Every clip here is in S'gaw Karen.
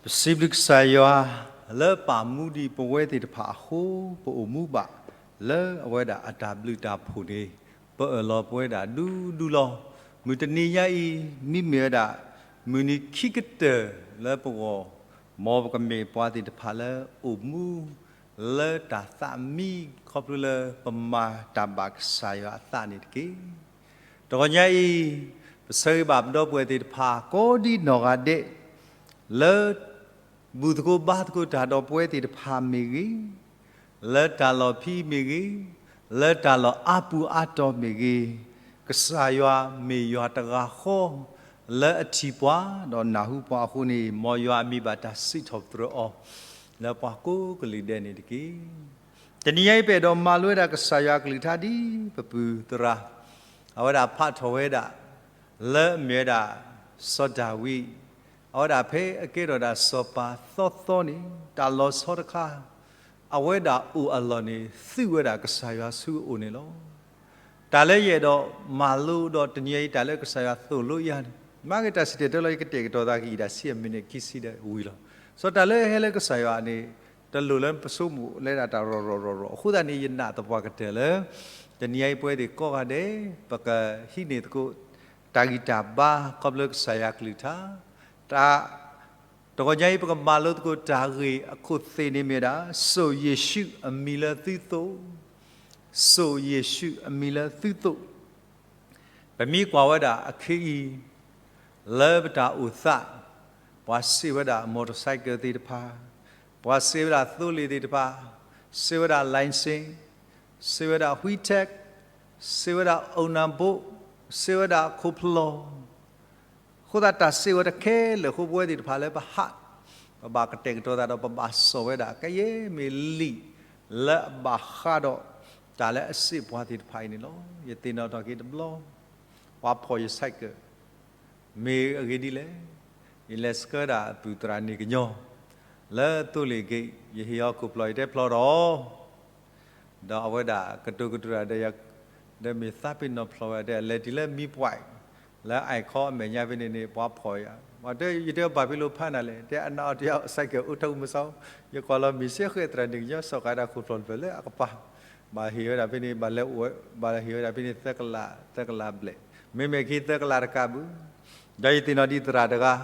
ပစံးဘျုးကစၢ်ယွၤ လၢပာ်မူဒံးပဝဲသ့ၣ်တဖၣ်အဃိ, ပအိၣ်မူဘၣ်လၢအဝဲဒၣ်အတၢ်ဘျုးတၢ်ဖှိၣ်န့ၣ်, ပအၢၣ်လီၤပဝဲဒၣ်ဒူဒူလီၤ. မုၢ်တနံၤညါအံၤ မ့မ့ၢ်ဝဲဒၣ် မုၢ်နံၤခံကတၢၢ်လၢပဂီၢ်, မ်ပကမ့ၢ်ပှၤသ့ၣ်တဖၣ်လၢအိၣ်မူ လၢတၢ်သးမံ ခီဖျိလၢပမၤတၢ်ဘၣ်ကစၢ်ယွၤအသးန့ၣ်တက့ၢ်. တဂီၤညါအံၤ ပဆၢဂ့ၤဘၣ်ပဒီပုၢ်ဝဲၢ်သ့ၣ်တဖၣ် ကိးဒံနီၢ်ဂၤဒဲး, လၢဘူၣ်သကိးဘါသကိးတၢ်ဒီးပဝဲသ့ၣ်တဖၣ်မ့ၢ်ဂ့ၤ, လၢတၢ်လီၢ်ဖံးမ့ၢ်ဂ့ၤ, လၢတၢ်လီၢ်အါပူၤအါတီၤမ့ၢ်ဂ့ၤ, ကစၢ်ယွၤမ့ၢ်ယွၤတဂၤဃီ လၢအထံၣ်ပှၤ ဒီးနၢ်ဟူပှၤအဃိန့ၣ်, မ်ယွၤအမံၤဘၣ်တၢ်စံးထီၣ်ပတြၢၤအီၤ လၢပှၤကိးကလုာ်ဒဲးန့ၣ်တက့ၢ်. တနံၤညါအံၤ ပအဲၣ်ဒိးမၤလိဝဲဒၣ်ကစၢ်ယွၤအကလုၢ်ကထါဒ်ပပုၢ်သရၣ် အဝဲဒၣ်ဖးထီၣ်ဝဲဒၣ် လၢအမ့ၢ်ဝဲဒၣ် စီၤဒၤဝံး, အဝဲဒၣ်ဖဲအကဲထီၣ်ဒၣ်စီၤပၤသီသီန့ၣ်, တၢ်လီၤဆီတခါ အဝဲဒၣ်အိၣ်အလီၢ်န့ၣ် သုးဝဲဒၣ်ကစၢ်ယွၤဆူအအိၣ်န့ၣ်လီၤ. တၢ်လၢယအဲၣ်ဒိးမၤလိဒီးတနံၤညါအံၤ တၢ်လၢကစၢ်ယွၤသိၣ်လိယၤန့ၣ်, မ့ၢ်က့ၤတၢ်စံၣ်တဲၤတဲလီၤ ယကတဲာ်ကတီၤသးကယံာ်ဒၣ်ဆံးအမံးနံးခံဆံဒီးဝံၤလီၤ. စီၤတၢ်လၢဟဲလၢကစၢ်ယွၤန့ၣ် တလိၣ်လၢပဆိကမိၣ်လၢဒၣ်တၢ်ရီၢ်ရီၢ်ရီၢ်ရီၢ်အဃိသတးန့ၣ်, ယနာ်သပှၢ်ကတၢၢ်လၢ တနံၤညါအံၤပဝဲသ့ၣ်ကိးဂၤဒဲး ပကဟံးန့ၢ်သကိး တၢ်ဂံၢ်တၢ်ဘါခီဖျိကစၢ်ယွၤကလုၢ်ကထါ, တၢ် တဂီၤညါအံၤ ပကမၤလိသကိးတၢ်ဂ့ၢ်အခိၣ်သ့ၣ်န့ၣ်မ့ၢ်ဒၣ် စိာ်ယ့ၣ်ၡူးအမံၤလၢသုသိၣ်, စိာ်ယ့ၣ်ၡူးအမံၤလၢသုသိၣ်. ပမ့ၢ်ကွၢ်ဝဲဒၣ်အခဲအံၤ လၢပတၢ်အိၣ်သး, ပှၤစံးဝဲဒၣ် motorcycle သ့ၣ်တဖၣ်, ပှၤစံးဝဲဒၣ်သိလ့ၣ်သ့ၣ်တဖၣ်, စံးဝဲဒၣ် license, စံးဝဲဒၣ် ဝံထၢၣ်, စံးဝဲဒၣ် အိၣ်နၢ်ဘိ, စံးဝဲဒၣ်ခိၣ်ဖျီၣ် အဃိသတးတၢ်စံးဝဲတၢ်ခဲလၢာ်အဃိ ပဝဲသ့ၣ်တဖၣ်လၢပဟး, ပဘၣ်ကတဲာ်ကတီၤသးဒီးပဘၣ်စိာ်ဝဲဒၣ် ကယဲၢ်မ့ၢ်လံာ်လၢအဘၣ်ဃးဒီး တၢ်လၢအစံးပှၤသ့ၣ်တဖၣ်အံၤန့ၣ်လီၤ. ယသ့ၣ်နီၣ်ထီၣ်က့ၤတဘျီ, ပှၤဖီၣ်ယ cycle, မ့ၢ်အဂ့ၢ်ဒ်လဲၣ်, ယလဲၤဆှၢဒၣ်အပုၢ်သရၣ်န့ၣ်ကညီ, လၢသိလ့ၣ်ဂ့ၢ် ယဟ့ၣ်အီၤခိၣ်ဖျီၣ် ယတဲဖျီၣ်ဒီး ဒီးအဝဲဒၣ်ကတိၤကတိၤတၢ်ဒီးယၤ, ဒီးမ့ၢ်သးပ့ၤနီၣ်ဖျီၣ်ဝဲဒၣ် အလဲၤတုၤလၢမံပှဲၤ, လၢ icon အမဲာ်ညါဖဲန့ၣ်န့ၣ် ပှၤဖီၣ်ယၤ, ယတဲယတဲဘၣ်ဖဲလီၤဖးနၤလဲၣ်, တဲအနအီတယၢ် cycle အိၣ်ထီၣ်မုၢ်ဆါ, ယကွၢ်လီၤမ့ၢ်စ့ၢ်ဃဲသရၣ်န့ၣ်ကညီ စီၤကၤဒၣ်ခိၣ်ဖျီၣ်လၢအကပၤ, ဘၣ်ဟ့ၣ်ဝဲဒၣ်ဖဲန့ၣ် ဘၣ်လဲၤအိၣ်, ဘၣ်ဟ့ၣ်ဝဲဒၣ်ဖဲန့ၣ် သၢကလး, သၢကလးဘျဲၣ်, မ့မ့ၢ်ခံသၢကလးတကးဘၣ်, ဒီးယသ့ၣ်နီၣ်ဒံးသရၣ်တဂၤ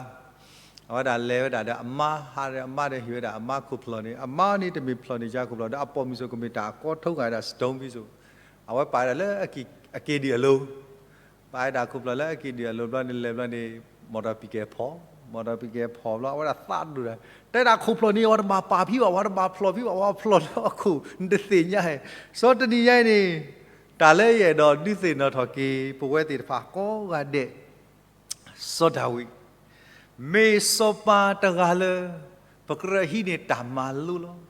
အဝဲဒၣ်လဲၤဝဲဒၣ်ဒီးအမါ, ဟးဒီးအမါဒီးဟ့ၣ်ဝဲဒၣ်အမါခိၣ်ဖျီၣ်န့ၣ်, အမါန့ၣ်တမ့ၢ်ဖျီၣ်န့ၢ်ယၤခိၣ်ဖျီၣ်ဒီး အပိာ်မုၣ်စိၤကမ့ၢ်တၢ်အကီထိဂၤဒၣ် stone ဖဲစိၤ, အဝဲပာ်ဝဲဒၣ်လၢအက့ၢ်ဒံးအလိၤ, ပာ်ဝဲဒၣ်ခိၣ်ဖျီၣ်လၢအက့ၢ်ဒံးအလိၤဘျီန့ၣ် လဲၤဘျီန့ၣ် မော်တော်ဆိုင်ကယ် ဖီၣ်, မော်တော်ဆိုင်ကယ် ဖီၣ်ဘျီ အဝဲဒၣ်သးဒိၣ်ဒီး တဲဒၣ်ခိၣ်ဖျီၣ်န့ၣ် ပှၤတဘၣ်ပာ်ဖံးဘၣ်, ပှၤတဘၣ်ဖျီၣ်ဖံးဘၣ်, ပှၤဖျီၣ်လၢအခိၣ် နတသ့ၣ်ညါဧါ. စီၤတနံၤညါအံၤန့ၣ် တၢ်လၢယအဲၣ်ဒိးဒုးသ့ၣ်နီၣ်ထီၣ်က့ၤ ပဝဲသ့ၣ်တဖၣ်ကိးဂၤဒဲး စီၤဒၤဝံး မ့ၢ်စီၤပၤတဂၤလၢ ပကြၢးဟံးန့ၢ်တၢ်မၤလိလီၤ.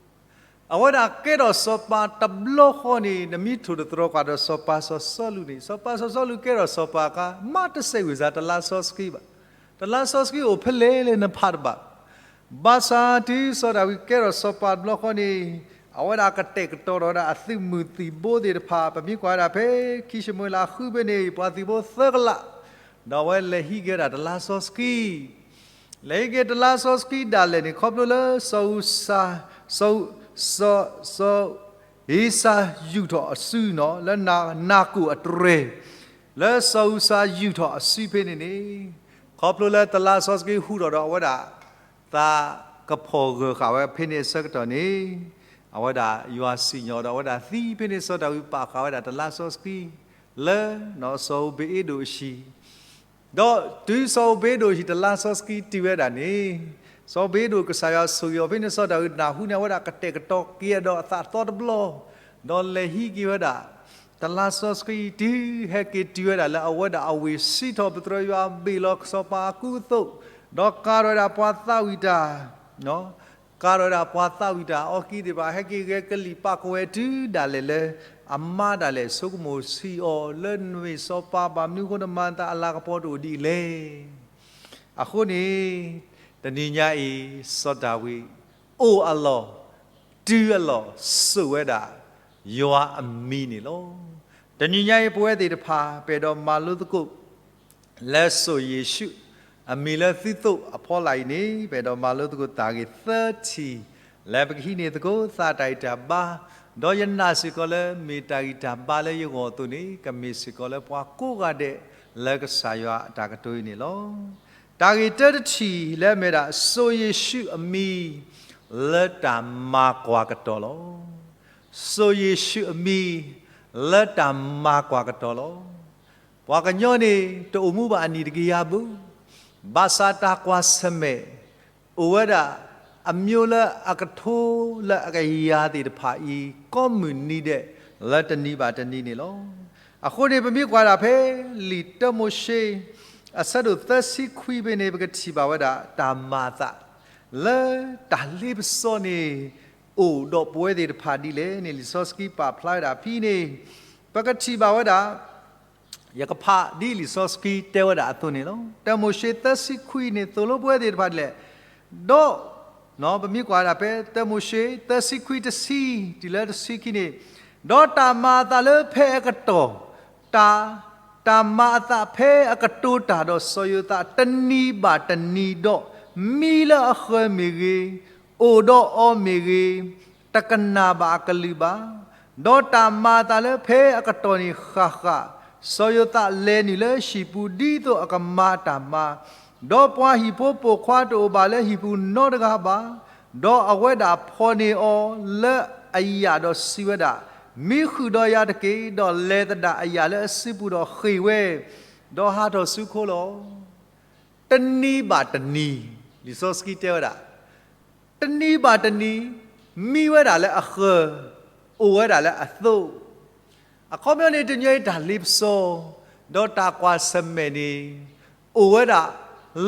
အဝဲဒၣ်ကဲထီၣ်စီၤပၤတဘျီဃီန့ၣ် နမ့ၢ်ထိၣ်သတြီၤကွၢ်ဒီးစီၤပၤစီၤစီလူးန့ၣ်, စီၤပၤစီၤစီလူးကဲထီၣ်စီၤပၤအခါ မ့ၢ်တစဲးဝံၤစ့ၢ် တလါစီဆှံဘၣ်. တလါစီဆှံအိၣ်ဖဲလဲၣ်လၢနဖးတဘၣ်. ဘၣ်ဆၣ်တုၤစီၤဒၤဝံးကဲထီၣ်စီၤပၤတဘျီဃီန့ၣ် အဝဲဒၣ်ကတဲာ်ကတီၤဒီးဝဲဒၣ်အသုးမုၢ်သံၣ်ဘိသ့ၣ်တဖၣ်, ပမ့ၢ်ကွၢ်ဝဲဒၣ်ဖဲခံၡမူၤအ့လးဃုဖဲန့ၣ် ပှၤသံၣ်ဘိသၢကလး, ဒီးအဝဲလဲၤဟံးက့ၤဝဲဒၣ်တလါစီဆှံ, လဲၤဟံးက့ၤတလါစီဆှံဒၣ်လဲာ်န့ၣ် ခီဖျိလၢစီၤအူစၤ, စီၤ, စီၤ, စီၤဧ့ၤစၢယူာ်ထီၣ်အစုနီၤ လၢနၤကိၣ်အတြဲၤ, လၢစီၤအူစၤယူာ်ထီၣ်အစုဖဲန့ၣ်န့ၣ်, ခီဖျိလၢတလါစီဆှံဟူးထီၣ်ဒီးအဝဲဒၣ် သးကဖီၣ်ဂၢၢ်ဃာ်ဝဲဖဲန့ၣ်အဆၢကတီၢ်န့ၣ်, အဝဲဒၣ်ယွၤစံၣ်ညီၣ်ဒီးအဝဲဒၣ်သံဖဲန့ၣ် စီၤဒၤဝံးပာ်ဃာ်ဝဲဒၣ်တလါစီဆှံ လၢ စီၤဧူၤဘ့းအ့ဒိၣ်အဟံၣ်, ဒီးတုၤစီၤဧူၤဘ့းအ့ဒိၣ်အဟံၣ်တလါစီဆှံတုၤဝဲဒၣ်န့ၣ်, စီၤဧူၤဘ့းအ့ဒိၣ်ကစၢ်ယွၤဆိၣ်ဂ့ၤအီၤဖဲန့ၣ် စီၤဒၤဝံးနၢ်ဟူန့ၣ် အဝဲဒၣ်ကတဲာ်ကတီၤက့ၤဒီးအသးသီတဘျီ, ဒီးလဲၤဟံးက့ၤဝဲဒၣ် တလါစီဆှံတုၤဟဲက့ၤတုၤဝဲဒၣ်လၢအဝဲဒၣ်အဝ့ၢ်စံးထီၣ်ပတြၢၤယွၤဘ့ၣ်လီၤစီၤပၤအကူအသိး, ဒီးကၤထီၣ်ဝဲဒၣ်ပှၤသးဝံၣ်တၢ် ကၤထီၣ်ဝဲဒၣ်ပှၤသးဝံၣ်တၢ်အီကံသ့ၣ်တဖၣ် ဟဲက့ၤဂဲၤကလံၣ်ပာ်ကဝဲၤတုၤဒၣ်လဲာ်လၢ အမါဒၣ်လဲာ်ဆိကမိၣ်ဆံးအီၤလၢနမ့ၢ်စီၤပၤ ဘၣ်မနုၤအဃိနမၤနသးအလၤကပီၤတအိၣ်ဒ်လဲၣ်. အဃိန့ၣ် တနံၤညါအံၤ စီၤဒၤဝံး အိၣ်အလီၢ် တုၤအလီၢ် စိာ်ဝဲဒၣ် ယွၤအမံၤန့ၣ်လီၤ. တနံၤညါအံၤ ပဝဲသ့ၣ်တဖၣ် ပအဲၣ်ဒိးမၤလိသကိး လၢစိာ်ယ့ၣ်ၡူး အမံၤလၢသုသိၣ်အဖီလာ်အံၤန့ၣ် ပအဲၣ်ဒိးမၤလိသကိးတၢ်ဂ့ၢ်သၢထံၣ် လၢပကဟံးန့ၢ်သကိးသးတၢ်ဂံၢ်တၢ်ဘါ, ဒီးယနာ်စ့ၢ်ကီးလၢမ့ၢ်တၢ်ဂံၢ်တၢ်ဘါလၢယဂီၢ်အသိးန့ၣ် ကမ့ၢ်စ့ၢ်ကီးလၢပှၤကိးဂၤဒဲးလၢကစၢ်ယွၤအတၢ်ကတိၤအံၤန့ၣ်လီၤ. တၢ်ဂ့ၢ်တၢတထံၣ်လၢအမ့ၢ်ဒၣ် စိၤယ့ၣ်ၡူးအမံၤ လၢတၢ်မၤကွၢ်ကတီၢ်လီၤ. စိၤယ့ၣ်ၡူးအမံၤ လၢတၢ်မၤကွၢ်ကတီၢ်လီၤ. ပှၤကညီန့ၣ် တအိၣ်မူဘၣ်အနံၣ်တကယၤဘၣ်, ဘၣ်ဆၣ်တၢ်ကွၢ်ဆၢၣ်မဲာ် အိၣ်ဝဲဒၣ် အမျိုးလၢအကထိလၢအကယၤသ့ၣ်တဖၣ်အံၤ ကိးမုၢ်နံၤဒဲး လၢတနံၤဘၣ်တနံၤန့ၣ်လီၤ. အဃိန့ၣ် ပမ့ၢ်ကွၢ်ဒၣ်ဖဲလံာ်တၢမိၤၡ့ အဆၢဒိၣ်သၢဆံခွံဖဲန့ၣ် ပကထံၣ်ဘၣ်ဝဲဒၣ်တၢ်မၤအသး လၢတၢ်လ့ပစီန့ၣ် အိၣ်ဒီးပဝဲသ့ၣ်တဖၣ်ဒ်လဲၣ်န့ၣ် လံာ်စီဆှံပာ်ဖျါဝဲဒၣ်ဖဲန့ၣ် ပကထံၣ်ဘၣ်ဝဲဒၣ် ယကဖးဒ်လံာ်စီဆှံတဲဝဲဒၣ်အသိးန့ၣ်လီၤ. တၢမိၤၡ့သၢဆံခွံန့ၣ် သိၣ်လိပဝဲသ့ၣ်တဖၣ်ဒ်လဲၣ်, ဒီး ပမ့ၢ်ကွၢ်ဒၣ်ဖဲတၢမိၤၡ့သၢဆံခွံတဆံ တုၤလၢတဆံခံန့ၣ်, ဒီးတၢ်မၤအသးလၢဖဲအကတီၢ်, တၢ်, တၢ်မၤအသးဖဲအကတိၤတၢ်ဒီးစီၤယိၤသး တနံၤဘၣ်တနံၤဒီး မံလၢအဃၢၤမ့ၢ်ဂ့ၤ, အိၣ်ဒီးအီၤမ့ၢ်ဂ့ၤ, တကနၣ်ဘၣ်အကလုၢ်ဘၣ်. ဒီးတၢ်မၤအသးလၢဖဲအကတီၢ်န့ၣ်ဃၣ်ဃၣ်, စီၤယိၤသးလဲၤနုာ်လၢဟံၣ်ပူၤဒ်သိးအကမၤတၢ်မၤ, ဒီးပှၤဟံၣ်ဖိပိာ်ခွါတအိၣ်ဘၣ်လၢဟံၣ်ပူၤနီတဂၤဘၣ်. ဒီးအဝဲဒၣ်ဖီၣ်န့ၢ်အီၤလၢအယာ်ဒီးစံးဝဲဒၣ်, မံဃုာ်ဒီးယၤတက့ၢ်. ဒီးလဲၤသဒၣ်အယာ်လၢအစုပူၤဒီးဃ့ၢ်ဝဲ, ဒီးဟးထီၣ်ဆူခိလီၤ. တနံၤဘၣ်တနံၤ, လံာ်စီဆှံတဲဝဲဒၣ် တနံၤဘၣ်တနံၤ, မံဝဲဒၣ်လၢအဃၢၤ, အိၣ်ဝဲဒၣ်လၢအသိး. အခီပညီန့ၣ် တနံၤအံၤတၢ်လ့ပစီ, ဒီးတၢ်ကွၢ်ဆၢၣ်မဲာ်န့ၣ်, အိၣ်ဝဲဒၣ်,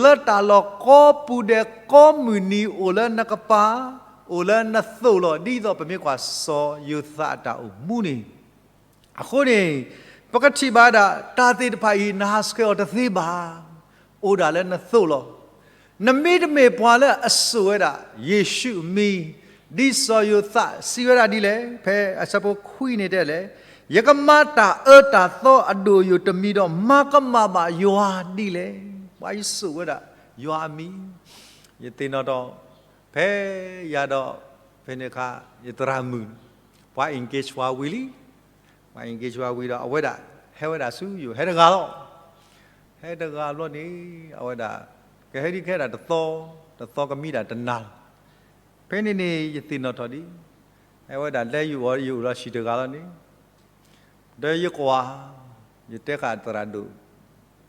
လၢတၢ်လီၢ်ကိးပူၤဒဲးကိးမုၢ်နံၤအိၣ်လၢနကပၤ, အိၣ်လၢနသိးလီၤ. ဒ်သိးပမ့ၢ်ကွၢ်စီၤယိၤသးအတၢ်အိၣ်မူန့ၣ် အဃိန့ၣ်, ပကထံၣ်ဘၣ်ဒၣ် တၢ်သ့ၣ်တဖၣ်အံၤ နဟးဆှဲးအီၤတသ့ဘၣ်. အိၣ်ဒၣ်လၢနသိးလီၤ. နမ့တမ့ၢ်ပှၤလၢအစိာ်ဝဲဒၣ် ယ့ၣ်ၡူးအမံၤ, ဒ်စီၤယိၤသးစံးဝဲဒၣ်ဒ်လဲၣ်, ဖဲအဆၢဖိခွံန့ၣ်တဲလဲၣ်, ယကမၤတၢ်အၢတၢ်သီအဒိၣ်ယိာ်တမံၤဒီး မၤကမၣ်ဘၣ်ယွၤဒ်လဲၣ်. ပှၤယစိာ်ဝဲဒၣ် ယွၤအမံၤ, ယသ့ၣ်နီၣ်ထီၣ် ဖဲယၤဒီး ဖဲန့ၣ်အခါ ယသရၣ်မုၣ်, ပှၤ engage ပှၤဝံၤလံ, ပှၤ engage ပှၤဝံၤဒီး အဝဲဒၣ် ဟဲဝဲဒၣ်ဆူယအိၣ် ဟဲတဂၤလီၤ. ဟဲတဂၤဘျီန့ၣ် အဝဲဒၣ် ကဟဲဒ်ကဟဲဒၣ်တသီ, တသီကမံဒၣ်တနၤလီၤ. ဖဲန့ၣ်န့ၣ် ယသ့ၣ်နီၣ်ထီၣ်ဒ် အဝဲဒၣ်လၢယအိၣ် ယအိၣ်ဒီးဟံၣ်တဂၤလီၤန့ၣ် ဒီးယကွၢ်, ယတဲဃာ်သရၣ်ဒိၣ်,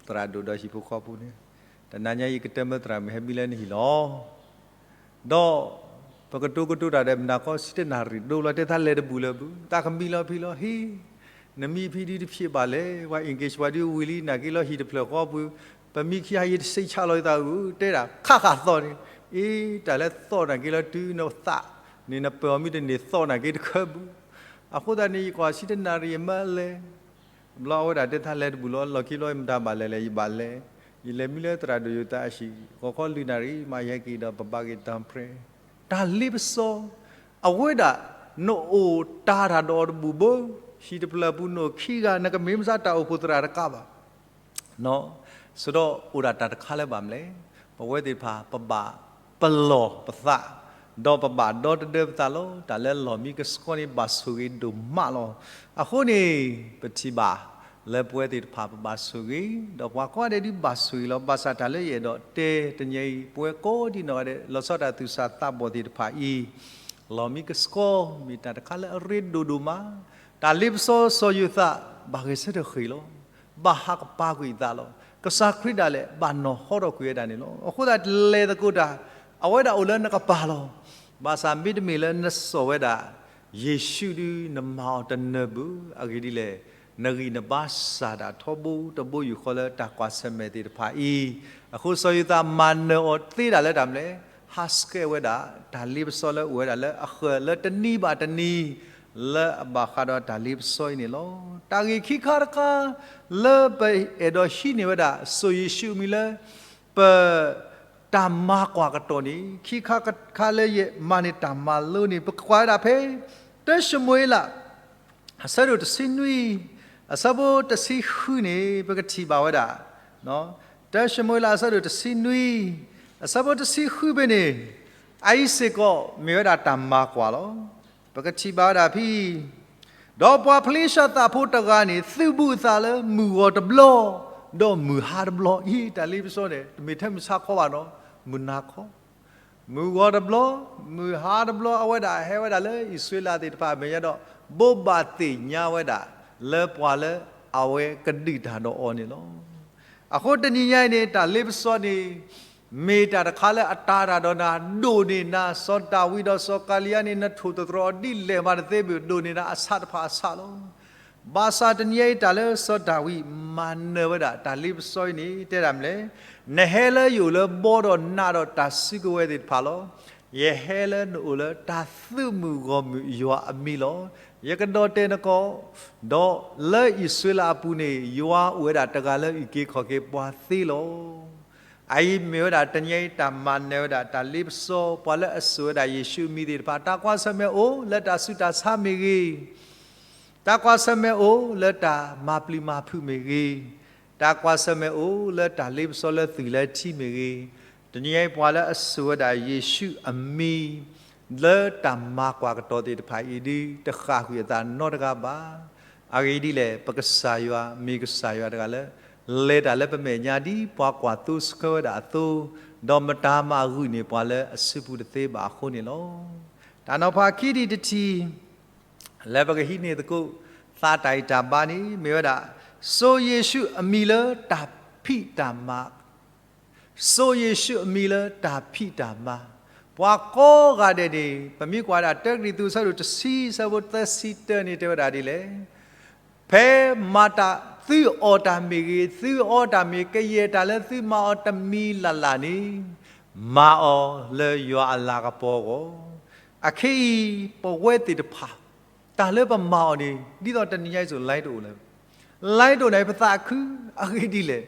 သရၣ်ဒိၣ်ဒီးဟံၣ်ဖိဃီဖိန့ၣ်, တနၤညါအံၤကတၢၢ်မၢသရၣ်မုၣ်ဟဲမံလၢနဟံၣ်လီၤ. ဒီးပကတိၤကတိၤတၢ်ဒီးမနၤဃီ ဆံတနၣ်ရံၣ်ဒိလီၤ တဲသးလဲၤတဘူၣ်လၢၤဘၣ်, တၢ်ကမံလီၤဖံးလီၤဟ့ၣ်, နမံဖံဒုတဖျ့ဘၣ်လဲၣ်, ပှၤ engage ပှၤဒုဝံၤလံ နာ်က့လီၤဟံၣ်တဖျၢၣ်ဃီပူၤ, ပမံခံဟါယတဆံးဆါလီၤယသးဧၢ, တဲဒၣ်ခးဃာ်သီန့ၣ်, အ့ တၢ်လၢသီနာ်က့လီၤ တုၤနသးန့ၣ် နပၢၢ်အီၤမ့ၢ်တန့ၢ်သီနာ်က့တခၢဘူး. အဃိသတးန့ၣ် ယကွၢ်ဆံတနၣ်ရံၣ်ယမၢလဲၤ ဘျီအဝဲဒၣ်တဲသးလဲၤတဘူၣ်လီၤ, လီၢ်ခံဘျီယမတၤဘၣ်လဲၤလဲၣ် ယဘၣ်လဲၤ, ယလဲၤမံလၢသရၣ်ဒိၣ်ယိၤသးအဟံၣ် ဂီၤခီလွံၢ်နၣ်ရံၣ် မ့ၢ်ယဟဲက့ၤဒီးပဘၣ်က့ၤတၢ်ပြဲၤ, တၢ်လ့ပစီ, အဝဲဒၣ် နအိၣ်တၢ်တၢ်ဒီးအီၤတဘူၣ်ဘၣ်, ဟံၣ်တဖျၢၣ်ပူၤနအိၣ်ခံဂၤ နကမ့ၢ်မ့ၢ်စ့ၢ်တၢ်အိၣ်ဖှိၣ်သရၣ်တကးဘၣ် စဒီးအိၣ်ဒၣ်တၢ်တခါလၢဘၣ်မနုၤလဲၣ်, ပဝဲသ့ၣ်တဖၣ် ပဘၣ်ပလီၢ်ပသး, ဒီးပဘၣ်ဒီတဒၢပသးလီၤ. တၢ်လၢလီၢ်မံကဆှီန့ၣ် ဘၣ်ဆိၣ်ဂ့ၤဒိၣ်မးလီၤ. အဃိန့ၣ် ပထံၣ်ဘၣ်လၢပဝဲသ့ၣ်တဖၣ်ပဘၣ်ဆိၣ်ဂ့ၤ, ဒီးပှၤကိးဂၤဒဲးဒုးဘၣ်ဆိၣ်ဂ့ၤလီၤ. ဘၣ်ဆၣ်တၢ်လၢယအဲၣ်ဒိးတဲတနံၤအံၤ ပဝဲကိးဒံနီၢ်ဂၤဒဲး လီၤဆီဒၣ်တၢ်သူၣ်စၢ်သးဘီၣ်သ့ၣ်တဖၣ်အံၤ လီၢ်မံကဆှီ မ့ၢ်တၢ်တခါလၢအရ့ဒိၣ်ဒိၣ်မး, တၢ်လ့ပစီစီၤယိၤသး ဘၣ်ဂဲၤဆၢထၢၣ်ဃ့ၢ်လီၤ. ဘၣ်ဟးကပၤကွံာ်အသးလီၤ. ကစၢ်ခရံာ်ဒၣ်လဲာ် ဘၣ်နီၢ်ဟီထီၣ်ကွံာ်ဝဲဒၣ်န့ၣ်လီၤ. အဃိသတး လဲၤသကိးတၢ် အဝဲဒၣ်အိၣ်လၢနကပၤလီၤ. ဘၣ်ဆၣ်မ့တမ့ၢ်လၢနစိာ်ဝဲဒၣ် ယ့ၣ်ၡူးဒု နမၤအီၤတနၢၤဘၣ်. အဂ့ၢ်ဒ်လဲၣ်, နဂံၢ်နဘါစၢ်ဒၣ်ထီဘိတဘိယူၢ်ဃီလၢတၢ်ကွၢ်ဆၢၣ်မဲာ်သ့ၣ်တဖၣ်အံၤ, အဃိစီၤယိၤသးမၤနၢၤအီၤသ့ဒၣ်လၢတၢ်မနုၤလဲၣ်, ဟးဆှဲးဝဲဒၣ် တၢ်လ့ပစီလၢအိၣ်ဝဲဒၣ်လၢအဃၢၤလၢတနံၤဘၣ်တနံၤ လၢအဘၣ်ဃးဒီးတၢ်လ့ပစီအံၤန့ၣ်လီၤ. တၢ်ဂ့ၢ်ခံခါတခါ လၢပအဲၣ်ဒိးဟံးန့ၢ်ဝဲဒၣ် စီၤယ့ၣ်ၡူးအမံၤလၢ ပ တၢ်မၤကွၢ်ကတီၢ်န့ၣ် ခံခါတခါလၢယမၤန့ၢ်တၢ်မၤလိန့ၣ် ပကကွၢ်ဝဲဒၣ်ဖဲ တၢၡမူၤအ့လး အဆၢဒိၣ်တဆံနွံ အဆၢဖိတဆံဃုန့ၣ် ပကထံၣ်ဘၣ်ဝဲဒၣ် တၢၡမူၤအ့လးအဆၢဒိၣ်တဆံနွံ, အဆၢဖိတဆံဃုဖဲန့ၣ်, အအံၤစ့ၢ်ကီးမ့ၢ်ဝဲဒၣ်တၢ်မၤကွၢ်လီၤ. ပကထံၣ်ဘၣ်ဝဲဒၣ်ဖဲအံၤ, ဒီးပှၤဖလ့ၡါသးဖိတဂၤန့ၣ် သုးဘူးအသးလၢမုၢ်ဂီၤတဘျီ, ဒီးမုၢ်ဟါတဘျီ, အံၤတၢ်လ့ပစီန့ၣ် တမ့ၢ်ထဲမုၢ်ဆါခီဘၣ်နီၤ, မုၢ်နၤခီ မုၢ်ဂီၤတဘျီ, မုၢ်ဟါတဘျီ, အဝဲဒၣ်ဟဲဝဲဒၣ်လၢအံၣ်စရ့လးသ့ၣ်တဖၣ်အမဲာ်ညါဒီး ဘိးဘၣ်သ့ၣ်ညါဝဲဒၣ် လၢပှၤလၢအဝဲကဒုၣ်တၢ်ဒီးအီၤန့ၣ်လီၤ. အဃိတနံၤညါအံၤန့ၣ် တၢ်လ့ပစီန့ၣ် မ့ၢ်တၢ်တခါလၢအတၤတၢ်ဒီးနၤ, ဒိၣ်န့ၢ်နၤ, စီၤဒၤဝံးဒီးစီၤကၤလံယါန့ၣ် နထိၣ်သတြီၤအီၤဒ်လဲၣ်မးတသ့ဘၣ်, ဒိၣ်န့ၢ်နၤအဆးတဖၣ်အဆးလီၤ. ဘၣ်ဆၣ်တနံၤညါအံၤတၢ်လၢစီၤဒၤဝံးမၤနၢၤဝဲဒၣ် တၢ်လ့ပစီအံၤန့ၣ် တဲဒၣ်မနုၤလဲၣ်, နဟဲလၢယအိၣ်လၢဘီဒီးနးဒီးတၢ်စုကဝဲၤသ့ၣ်တဖၣ်လီၤ. ယဟဲလၢနအိၣ်လၢတၢ်သုးမုၢ်ဂီၢ်မုၢ်ယွၤအမံၤလီၤ. ယကဒီၣ်တဲာ်နကီၢ်, ဒီးလၢအံၣ်စရ့လးအပူၤန့ၣ် ယွၤအိၣ်ဝဲဒၣ်တဂၤလၢအုၣ်က့ၤခီၣ်က့ၤပှၤသ့လီၤ. အအံၤမ့ၢ်ဝဲဒၣ်တနံၤညါအံၤတၢ်မၤနၢၤဝဲဒၣ် တၢ်လ့ပစီ ပှၤလၢအစိာ်ဝဲဒၣ်ယ့ၣ်ၡူးအမံၤသ့ၣ်တဖၣ်, တၢ်ကွၢ်ဆၢၣ်မဲာ်အိၣ်လၢတၢ်ဆူးတၢ်ဆါမ့ၢ်ဂ့ၤ, တၢ်ကွၢ်ဆၢၣ်မဲာ်အိၣ်လၢတၢ်မၤပျံၤမၤဖုးမ့ၢ်ဂ့ၤ, တၢ်ကွၢ်ဆၢၣ်မဲာ်အိၣ်လၢတၢ်လ့ပစီလၢသွံၣ်လၢထံမ့ၢ်ဂ့ၤ, တနံၤညါအံၤပှၤလၢအစိာ်ဝဲဒၣ်ယ့ၣ်ၡူးအမံၤ လၢတၢ်မၤကွၢ်ကတီၤသ့ၣ်တဖၣ်အံၤဒုး တဃၣ်ဃုာ်အသးနီတဂၤဘၣ်. အဂ့ၢ်ဒ်လဲၣ်, ပကစၢ်ယွၤမ့ၢ်ကစၢ်ယွၤတဂၤလၢ လဲၤတၢ်လၢပမဲာ်ညါဒ်ပှၤကွၢ်သိဆှၢဝဲဒၣ်အသိး, ဒီးမတၤမၤဂုာ်န့ၢ်ပှၤလၢအစုပူၤတသ့ဘၣ်အဃိန့ၣ်လီၤ. တၢ်နီၤဖးခံထံၣ်တထံၣ် လၢပကဟံးန့ၢ်သကိး သးတၢ်အံၤတၢ်ဘါန့ၣ် မ့ၢ်ဝဲဒၣ် စိာ်ယ့ၣ်ၡူးအမံၤလၢတၢ်ဖံးတၢ်မၤ, စိာ်ယ့ၣ်ၡူးအမံၤလၢတၢ်ဖံးတၢ်မၤ, ပှၤကိးဂၤဒဲးန့ၣ် ပမ့ၢ်ကွၢ်ဒၣ်တၢကရံၣ်သူးအဆၢဒိၣ်တဆံ အဆၢဖိသၢဆံတၢန့ၣ် တဲဝဲဒၣ်ဒ်လဲၣ်, ဖဲမၤတၢ်သုအီၣ်တၢ်မ့ၢ်ဂ့ၤ, သုအီတၢ်မ့ၢ် ကယဲၢ်တၢ်လၢသုမၤအီၤတမံၤလၢ်လၢ်န့ၣ်, မၤအီၤလၢယွၤအလၤကပီၤအဂီၢ်, အခဲအံၤ ပဝဲသ့ၣ်တဖၣ် တၢ်လၢပမၤအီၤန့ၣ် ဒ်သိးတနံၤညါအံၤစိၤ line တအိၣ်လၢၤ, line တအိၣ်န့ၣ် ပသးခု, အဂ့ၢ်ဒ်လဲၣ်,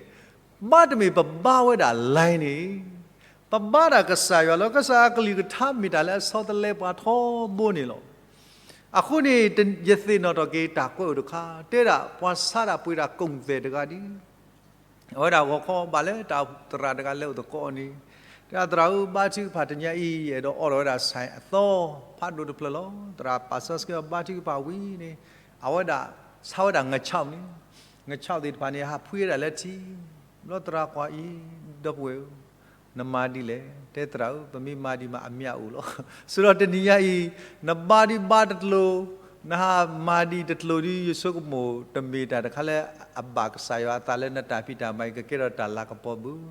ဘၣ်တမ့ၢ်ပဘါဝဲဒၣ် line န့ၣ်, ပဘါဒၣ်ကစၢ်ယွၤလီၤ. ကစၢ်အကလုၢ်ကထါမ့ၢ်တၢ်လၢအဆီတလဲပှၤထီဘိန့ၣ်လီၤ. အဃိန့ၣ် ယသ့ၣ်နီၣ်ထီၣ်က့ၤတၢ်ကွဲးအိၣ်တခါ, တဲဒၣ်ပှၤဆါဒၣ်ပှ့ၤဒၣ်ကိၣ်သဲးတဂၤဒ် အဝဲဒၣ်ဂီၤခီဘၣ်လၢတၢ်သရၣ်တဂၤလဲၤအိၣ်သကိးန့ၣ်, တဲဒၣ်သရၣ်ဧၢ ဘါထုကဖၣ်တနံၤအံၤ အဲၣ်ဒိးအိးထီၣ်ဝဲဒၣ်ဆဲးအသီဖးဒိၣ်တဖျၢၣ်လီၤ. သရၣ်ပာ်စီဆှံအီၤဘါထုကဖၣ်ဝံၤန့ၣ်, အဝဲဒၣ်ဆါဝဲဒၣ်ငဆးန့ၣ်, ငဆးသ့ၣ်တဖၣ်န့ၣ် ဟးဖှံဝဲဒၣ်လၢထံ, ဘျီသရၣ်ကွၢ်အံၤ, ဒီပုၢ်ဝဲၢ်ဧၢ, နမၤဒ်လဲၣ်. တဲသရၣ်ဧၢ ပမ့ၢ်မၤဒံးမးအမံၤအအိၣ်လီၤ. စံးဒီးတနံၤညါအံၤ, နဘါဒံးဘါတကျိၤ, နဟးမၤဒံးတကျိၤဒ်ယဆိကမိၣ် တမ့ၢ်တၢ်တခါလၢအဘၣ်ကစၢ်ယွၤအသးလၢနတၢ်ဖံးတၢ်မၤအံၤ ကကဲထီၣ်တၢ်လၤကပီၤဘၣ်.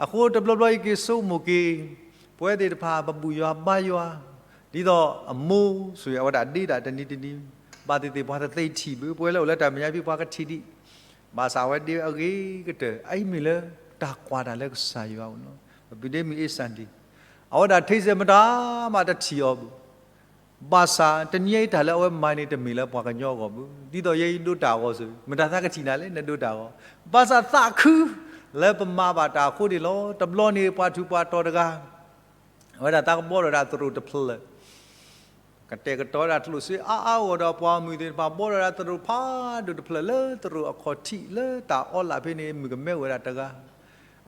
အဃိတဘျီဘျီအံၤက့ၤဆိကမိၣ်က့ၤ, ပဝဲသ့ၣ်တဖၣ်ပဘူၣ်ယွၤဘါယွၤ, ဒ်သိးအမိၢ်ဆိၣ်ဂ့ၤအဝဲဒၣ်ဒ့တၢ်တနံၤတနံၤ, ဘၣ်သ့ၣ်သ့ၣ်ပှၤတသ့ထံၣ်ဘၣ်, ပဝဲလၢအိၣ်လၢတၢ်မဲာ်ညါဖံးပှၤကထံၣ်ဒံး, ဘၣ်ဆၣ်အဝဲဒ့အဂ့ၤကတၢၢ် အအံၤမ့ၢ်လၢတၢ်ကွၢ်တၢ်လၢကစၢ်ယွၤအအိၣ်လီၤ. ပပုၢ်ဒ့မုၣ်အ့စၣ်ဒံး, အဝဲဒၣ်ထဲစဲးမတၤမးတထံၣ်အီၤဘၣ်. ဘၣ်ဆၣ်တနံၤအံၤတၢ်လၢအဝဲမၤန့ၣ် တမ့ၢ်လၢပှၤကညီအဂီၢ်ဘၣ်. ဒ်သိးယဲယဒိတၢ်အဂီၢ်စ့ၢ်, မတၤသးကထံၣ်နၤလဲၣ် နဒိတၢ်အဂီၢ်. ဘၣ်ဆၣ်သးခု လၢပမၤဘၣ်တၢ်အဃိန့ၣ်လီၤ. တဘျီန့ၣ်ပှၤထူးပှၤတီၤတဂၤ အဝဲဒၣ်သးကဘှီထီၣ်ဝဲဒၣ်သရိာ်တဖျၢၣ်, ကတဲာ်ကတီၤဝဲဒၣ်ကျိၣ်စ့အါအါဂီၢ်ဒီးပှၤမုၣ်သ့ၣ်တဖၣ် ဘှီထီၣ်ဝဲဒၣ်သရိာ်ဖးဒိၣ်တဖျၢၣ်လၢသရိာ်အခီၣ်ထံးလၢတၢ်အီလၢ်ဖဲန့ၣ် မုၣ်ကမဲအိၣ်ဝဲဒၣ်တဂၤ.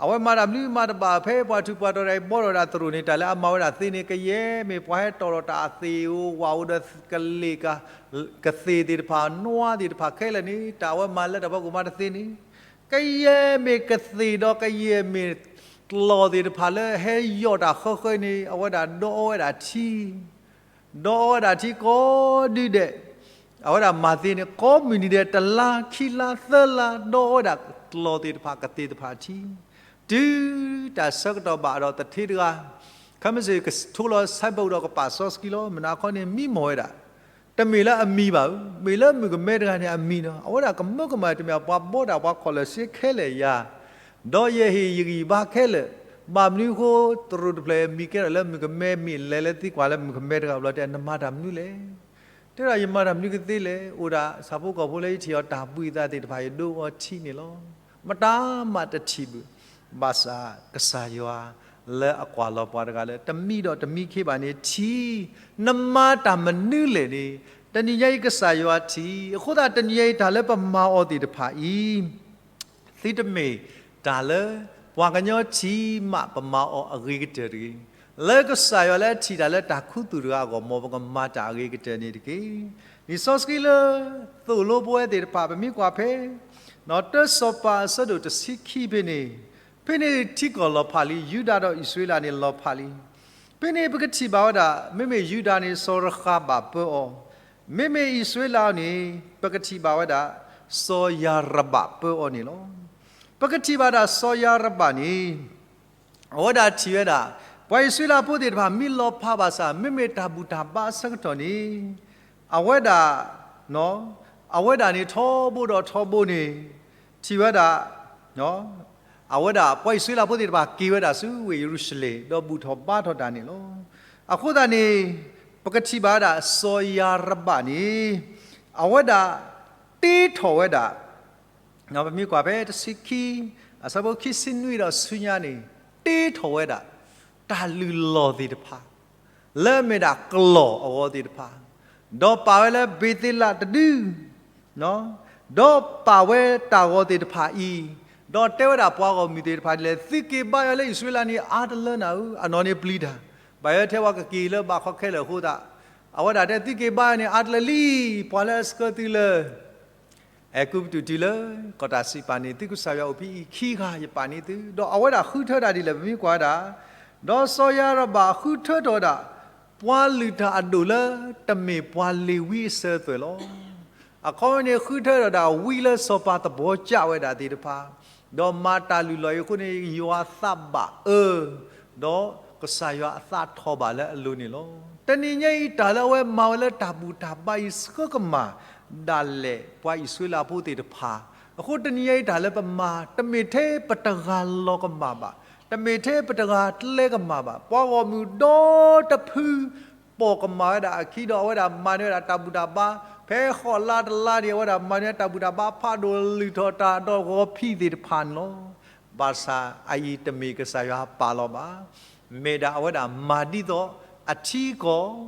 အဝဲမၤတၢ်မနုၤမၤတဘၣ် ဖဲပှၤထူးပှၤတီၤတဂၤအံၤဘှီထီၣ်ဝဲဒၣ်သရိာ်န့ၣ် တၢ်လၢအမၤဝဲဒၣ်သ့န့ၣ် ကယဲၢ်မ့ၢ်ပှၤဟဲတီၣ်ထီၣ်တၢ်အသ့ၣ်ဧိၤဝၣ်ဧိၤဒီးကလ့ၣ်ကၤ ကသ့ၣ်သ့ၣ်တဖၣ် နွားသ့ၣ်တဖၣ်ခဲလၢာ်န့ၣ် တၢ်အဝဲမၤလၢတၢ်ဖီခိၣ်မးတသ့န့ၣ် ကယဲၢ်မ့ၢ်ကသ့ၣ်ဒီးကယဲၢ်မ့ၢ်ကျီၢ်သ့ၣ်တဖၣ်လၢဟဲယီၢ်တၢ်ဃၢဃၢန့ၣ် အဝဲဒၣ်ဒီးအီဝဲဒၣ်ထံ ဒီးအီဝဲဒၣ်ထံကိးဒုဒဲး, အဝဲဒၣ်မၤသ့န့ၣ် ကိးမုၢ်နံၤဒဲး တလါခံလါသၢလါ ဒီးအီဝဲဒၣ်ကျီၢ်သ့ၣ်တဖၣ်ကသ့ၣ်တဖၣ်ထံ, တုၤတၢ်ဆၢကတီၢ်ဘၣ်ဒီးသထ့တဂၤ, ခဲမုၢ်ဆ့ၣ်ကထိလီၤဆဲးဘၢၣ်ဒီးကပာ်စီဆှံလီၤ မုၢ်နၤခီန့ၣ် မံမီၢ်ဝဲဒၣ် တမ့ၢ်လၢအမံၤဘၣ်ဧိၤ, မ့ၢ်လၢမုၣ်ကမဲတဂၤန့ၣ်အမံၤနီၤ, အဝဲဒၣ်ကမၢကမၣ်တမ့ၢ်ပှၤဘီဒၣ်ပှၤခီၣ်လၢာ်စ့ခဲလၢာ်ယၤ, ဒီးယဟ့ၣ်ယဂံၢ်ဘါခဲလၢာ်, ဘၣ်မနုၤဃိသရိာ်တဖျၢၣ်မံၤကဲထီၣ်လၢမုၣ်ကမဲမံၤလဲၤလၢသံကွၢ်လၢမုၣ်ကမဲတဂၤဘျီတဲ နမၤတၢ်မနုၤလဲၣ်, တဲဒၣ်ယမၤတၢ်မနုၤကသ့လဲၣ်, အိၣ်ဒၣ်ဆၣ်ဖိကီၢ်ဖိလၢယထံၣ်အီၤတၢ်ဘှံးသးသ့ၣ်တဖၣ်ယဒိအီၤထံန့ၣ်လီၤ, မတၤမးတထံၣ်ဘၣ်, ဘၣ်ဆၣ်ကစၢ်ယွၤ လၢအကွၢ်လီၤပှၤတဂၤလၢတမံၤဒီးတမံၤခ့ဘၣ်န့ၣ်ထံ, နမၤတၢ်မနုၤလဲၣ်န့ၣ်, တနံၤညါအံၤကစၢ်ယွၤထံ, အဃိသတးတနံၤညါအံၤတၢ်လၢပမၤအီၤသ့ၣ်တဖၣ်အံၤ, သုတမ့ၢ် တၢ်လၢပှၤကညီထံၣ်မးပမၤအီၤအဂ့ၤကတၢၢ်တဂ့ၤ. လၢကစၢ်ယွၤလၢအထံၣ်တၢ်လၢတၢ်ခူသူၣ်တဂၤအဂီၢ် မ်ပကမၤတၢ်အဂ့ၤကတၢၢ်န့ၣ်တက့ၢ်. လံာ်စီဆှံလၢ သိၣ်လိပဝဲသ့ၣ်တဖၣ် ပမ့ၢ်ကွၢ်ဖဲ တၢစီၤပၤအဆၢဒိၣ်တဆံခံဖဲန့ၣ်, ဖဲန့ၣ်ထံကီၢ်လီၤဖးလံ, ယူဒၤဒီးအံၣ်စရ့လးန့ၣ်လီၤဖးလံ. ဖဲန့ၣ်ပကထံၣ်ဘၣ်ဝဲဒၣ် မ့မ့ၢ်ယူဒၤန့ၣ် စီၤရဃၤဘၣ်ပၢအီၤ, မ့မ့ၢ်အံၣ်စရ့လးန့ၣ် ပကထံၣ်ဘၣ်ဝဲဒၣ် စီၤယၤရဘၣ်ပၢအီၤန့ၣ်လီၤ. ပကထံၣ်ဘၣ်ဒၣ်စီၤယၤရဘၣ်န့ၣ် အဝဲဒၣ်ထံၣ်ဝဲဒၣ် ပှၤအံၣ်စရ့လးဖိသ့ၣ်တဖၣ်မ့ၢ်လီၤဖးဘၣ်ဆၣ် မ့မ့ၢ်တၢ်ဘူၣ်တၢ်ဘါအဆၢကတီၢ်န့ၣ် အဝဲဒၣ် အဝဲဒၣ်န့ၣ်ထီဘိဒီးထီဘိန့ၣ် ထံၣ်ဝဲဒၣ် အဝဲဒၣ်ပှၤအံၣ်စရ့လးဖိသ့ၣ်တဖၣ်က့ၤဝဲဒၣ်ဆူဝ့ၢ်ယရူၤၡလ့ၣ် ဒီးဘူၣ်ထီၣ်ဘါထီၣ်တၢ်န့ၣ်လီၤ. အဃိသတးန့ၣ် ပကထံၣ်ဘၣ်ဝဲဒၣ်စီၤယၤရဘၣ်န့ၣ် အဝဲဒၣ်တ့ထီၣ်ဝဲဒၣ် ပမ့ၢ်ကွၢ်ဖဲတဆံခံ အဆၢဖိခံဆံနွံဒီးဆူညါန့ၣ် တ့ထီၣ်ဝဲဒၣ် တၢ်လုၢ်လီၢ်သ့ၣ်တဖၣ် လၢအမ့ၢ်ဒၣ်ကလီၢ်အဂီၢ်သ့ၣ်တဖၣ်, ဒီးပာ်ဝဲလၢဘ့ၤသ့လးတဒု ဒီးပာ်ဝဲတၢ်ဂီၤသ့ၣ်တဖၣ်အံၤ, ဒီးတဲဝဲဒၣ်ပှၤဂီၢ်မုၢ်သ့ၣ်တဖၣ်ဒ်လဲၣ်, သုက့ၤဘါယွၤလၢအံၣ်စရ့လးန့ၣ် အါတလၢနၤဧၢ, အနီၢ်န့ၣ်ပျံၤတၢ်, ဘၣ်ယွၤထဲပှၤကက့ၤလၢဘးခီခဲလၢာ်အဃိသတး, အဝဲဒၣ်တဲသုက့ၤဘါယွၤန့ၣ် အါတလၢလံ, ပှၤလၢအဆှၢသုလၢ အဲၤကူပတူးတုၤလၢ ကီၢ်တၢ်စံးပာ်န့ၣ် သုကစၢ်ယွၤအိၣ်ဖဲအံၤခံဂၤယပာ်န့ၢ်သု, ဒီးအဝဲဒၣ်ဃုထၢတၢ်ဒ်လဲၣ် ပမ့ၢ်ကွၢ်ဒၣ်, ဒီးစီၤယၤရဘၣ်ဃုထၢထီၣ်ဝဲဒၣ် ပှၤလုၢ်တၢ်အဒိၣ်လၢတမ့ၢ်ပှၤလ့ၤဝံအစၢၤအသွဲၣ်လီၤ. အခီပညီန့ၣ် ဃုထၢထီၣ်ဝဲဒၣ်ဝံလၢစီၤပၤသဘှီကၢ်ဝဲဒၣ်သ့ၣ်တဖၣ်, ဒီးမၤတၢ်လုၢ်လီၢ်အံၤအဃိန့ၣ် ယွၤသးဘၣ်အၢ, ဒီးကစၢ်ယွၤအသးထီၣ်ဘၣ်လၢအလိၤန့ၣ်လီၤ. တနံၤညါအံၤတၢ်လၢအဝဲမၤဝဲလၢတၢ်ဘူၣ်တၢ်ဘါအံၤဆှၢကမၣ်ဒၣ်လဲာ်ပှၤအံၣ်စရ့လးဖိသ့ၣ်တဖၣ်, အဃိတနံၤညါအံၤတၢ်လၢပမၤ တမ့ၢ်ထဲပတဂၤလီၤကမၣ်ဘၣ်, တမ့ၢ်ထဲပတဂၤကျဲကမၣ်ဘၣ်, ပှၤဂီၢ်မုၢ်ဒီတဖု ပိာ်ကမၣ်ဝဲဒၣ်အခံဒီးအဝဲဒၣ်မၤန့ၢ်ဝဲဒၣ်တၢ်ဘူၣ်တၢ်ဘါ, ဖဲဃီးလါတလါန့ၣ် အဝဲဒၣ်မၤန့ၢ်တၢ်ဘူၣ်တၢ်ဘါဖးဒိၣ်လုၢ်ထီၣ်တၢ်ဒီးဂီၤဖံးသ့ၣ်တဖၣ်န့ၣ်လီၤ. ဘၣ်ဆၣ်အအံၤတမ့ၢ်ကစၢ်ယွၤပာ်လီၤဘၣ်, မ့ၢ်ဒၣ်အဝဲဒၣ်မၤဒ်သိးအထံကီၢ်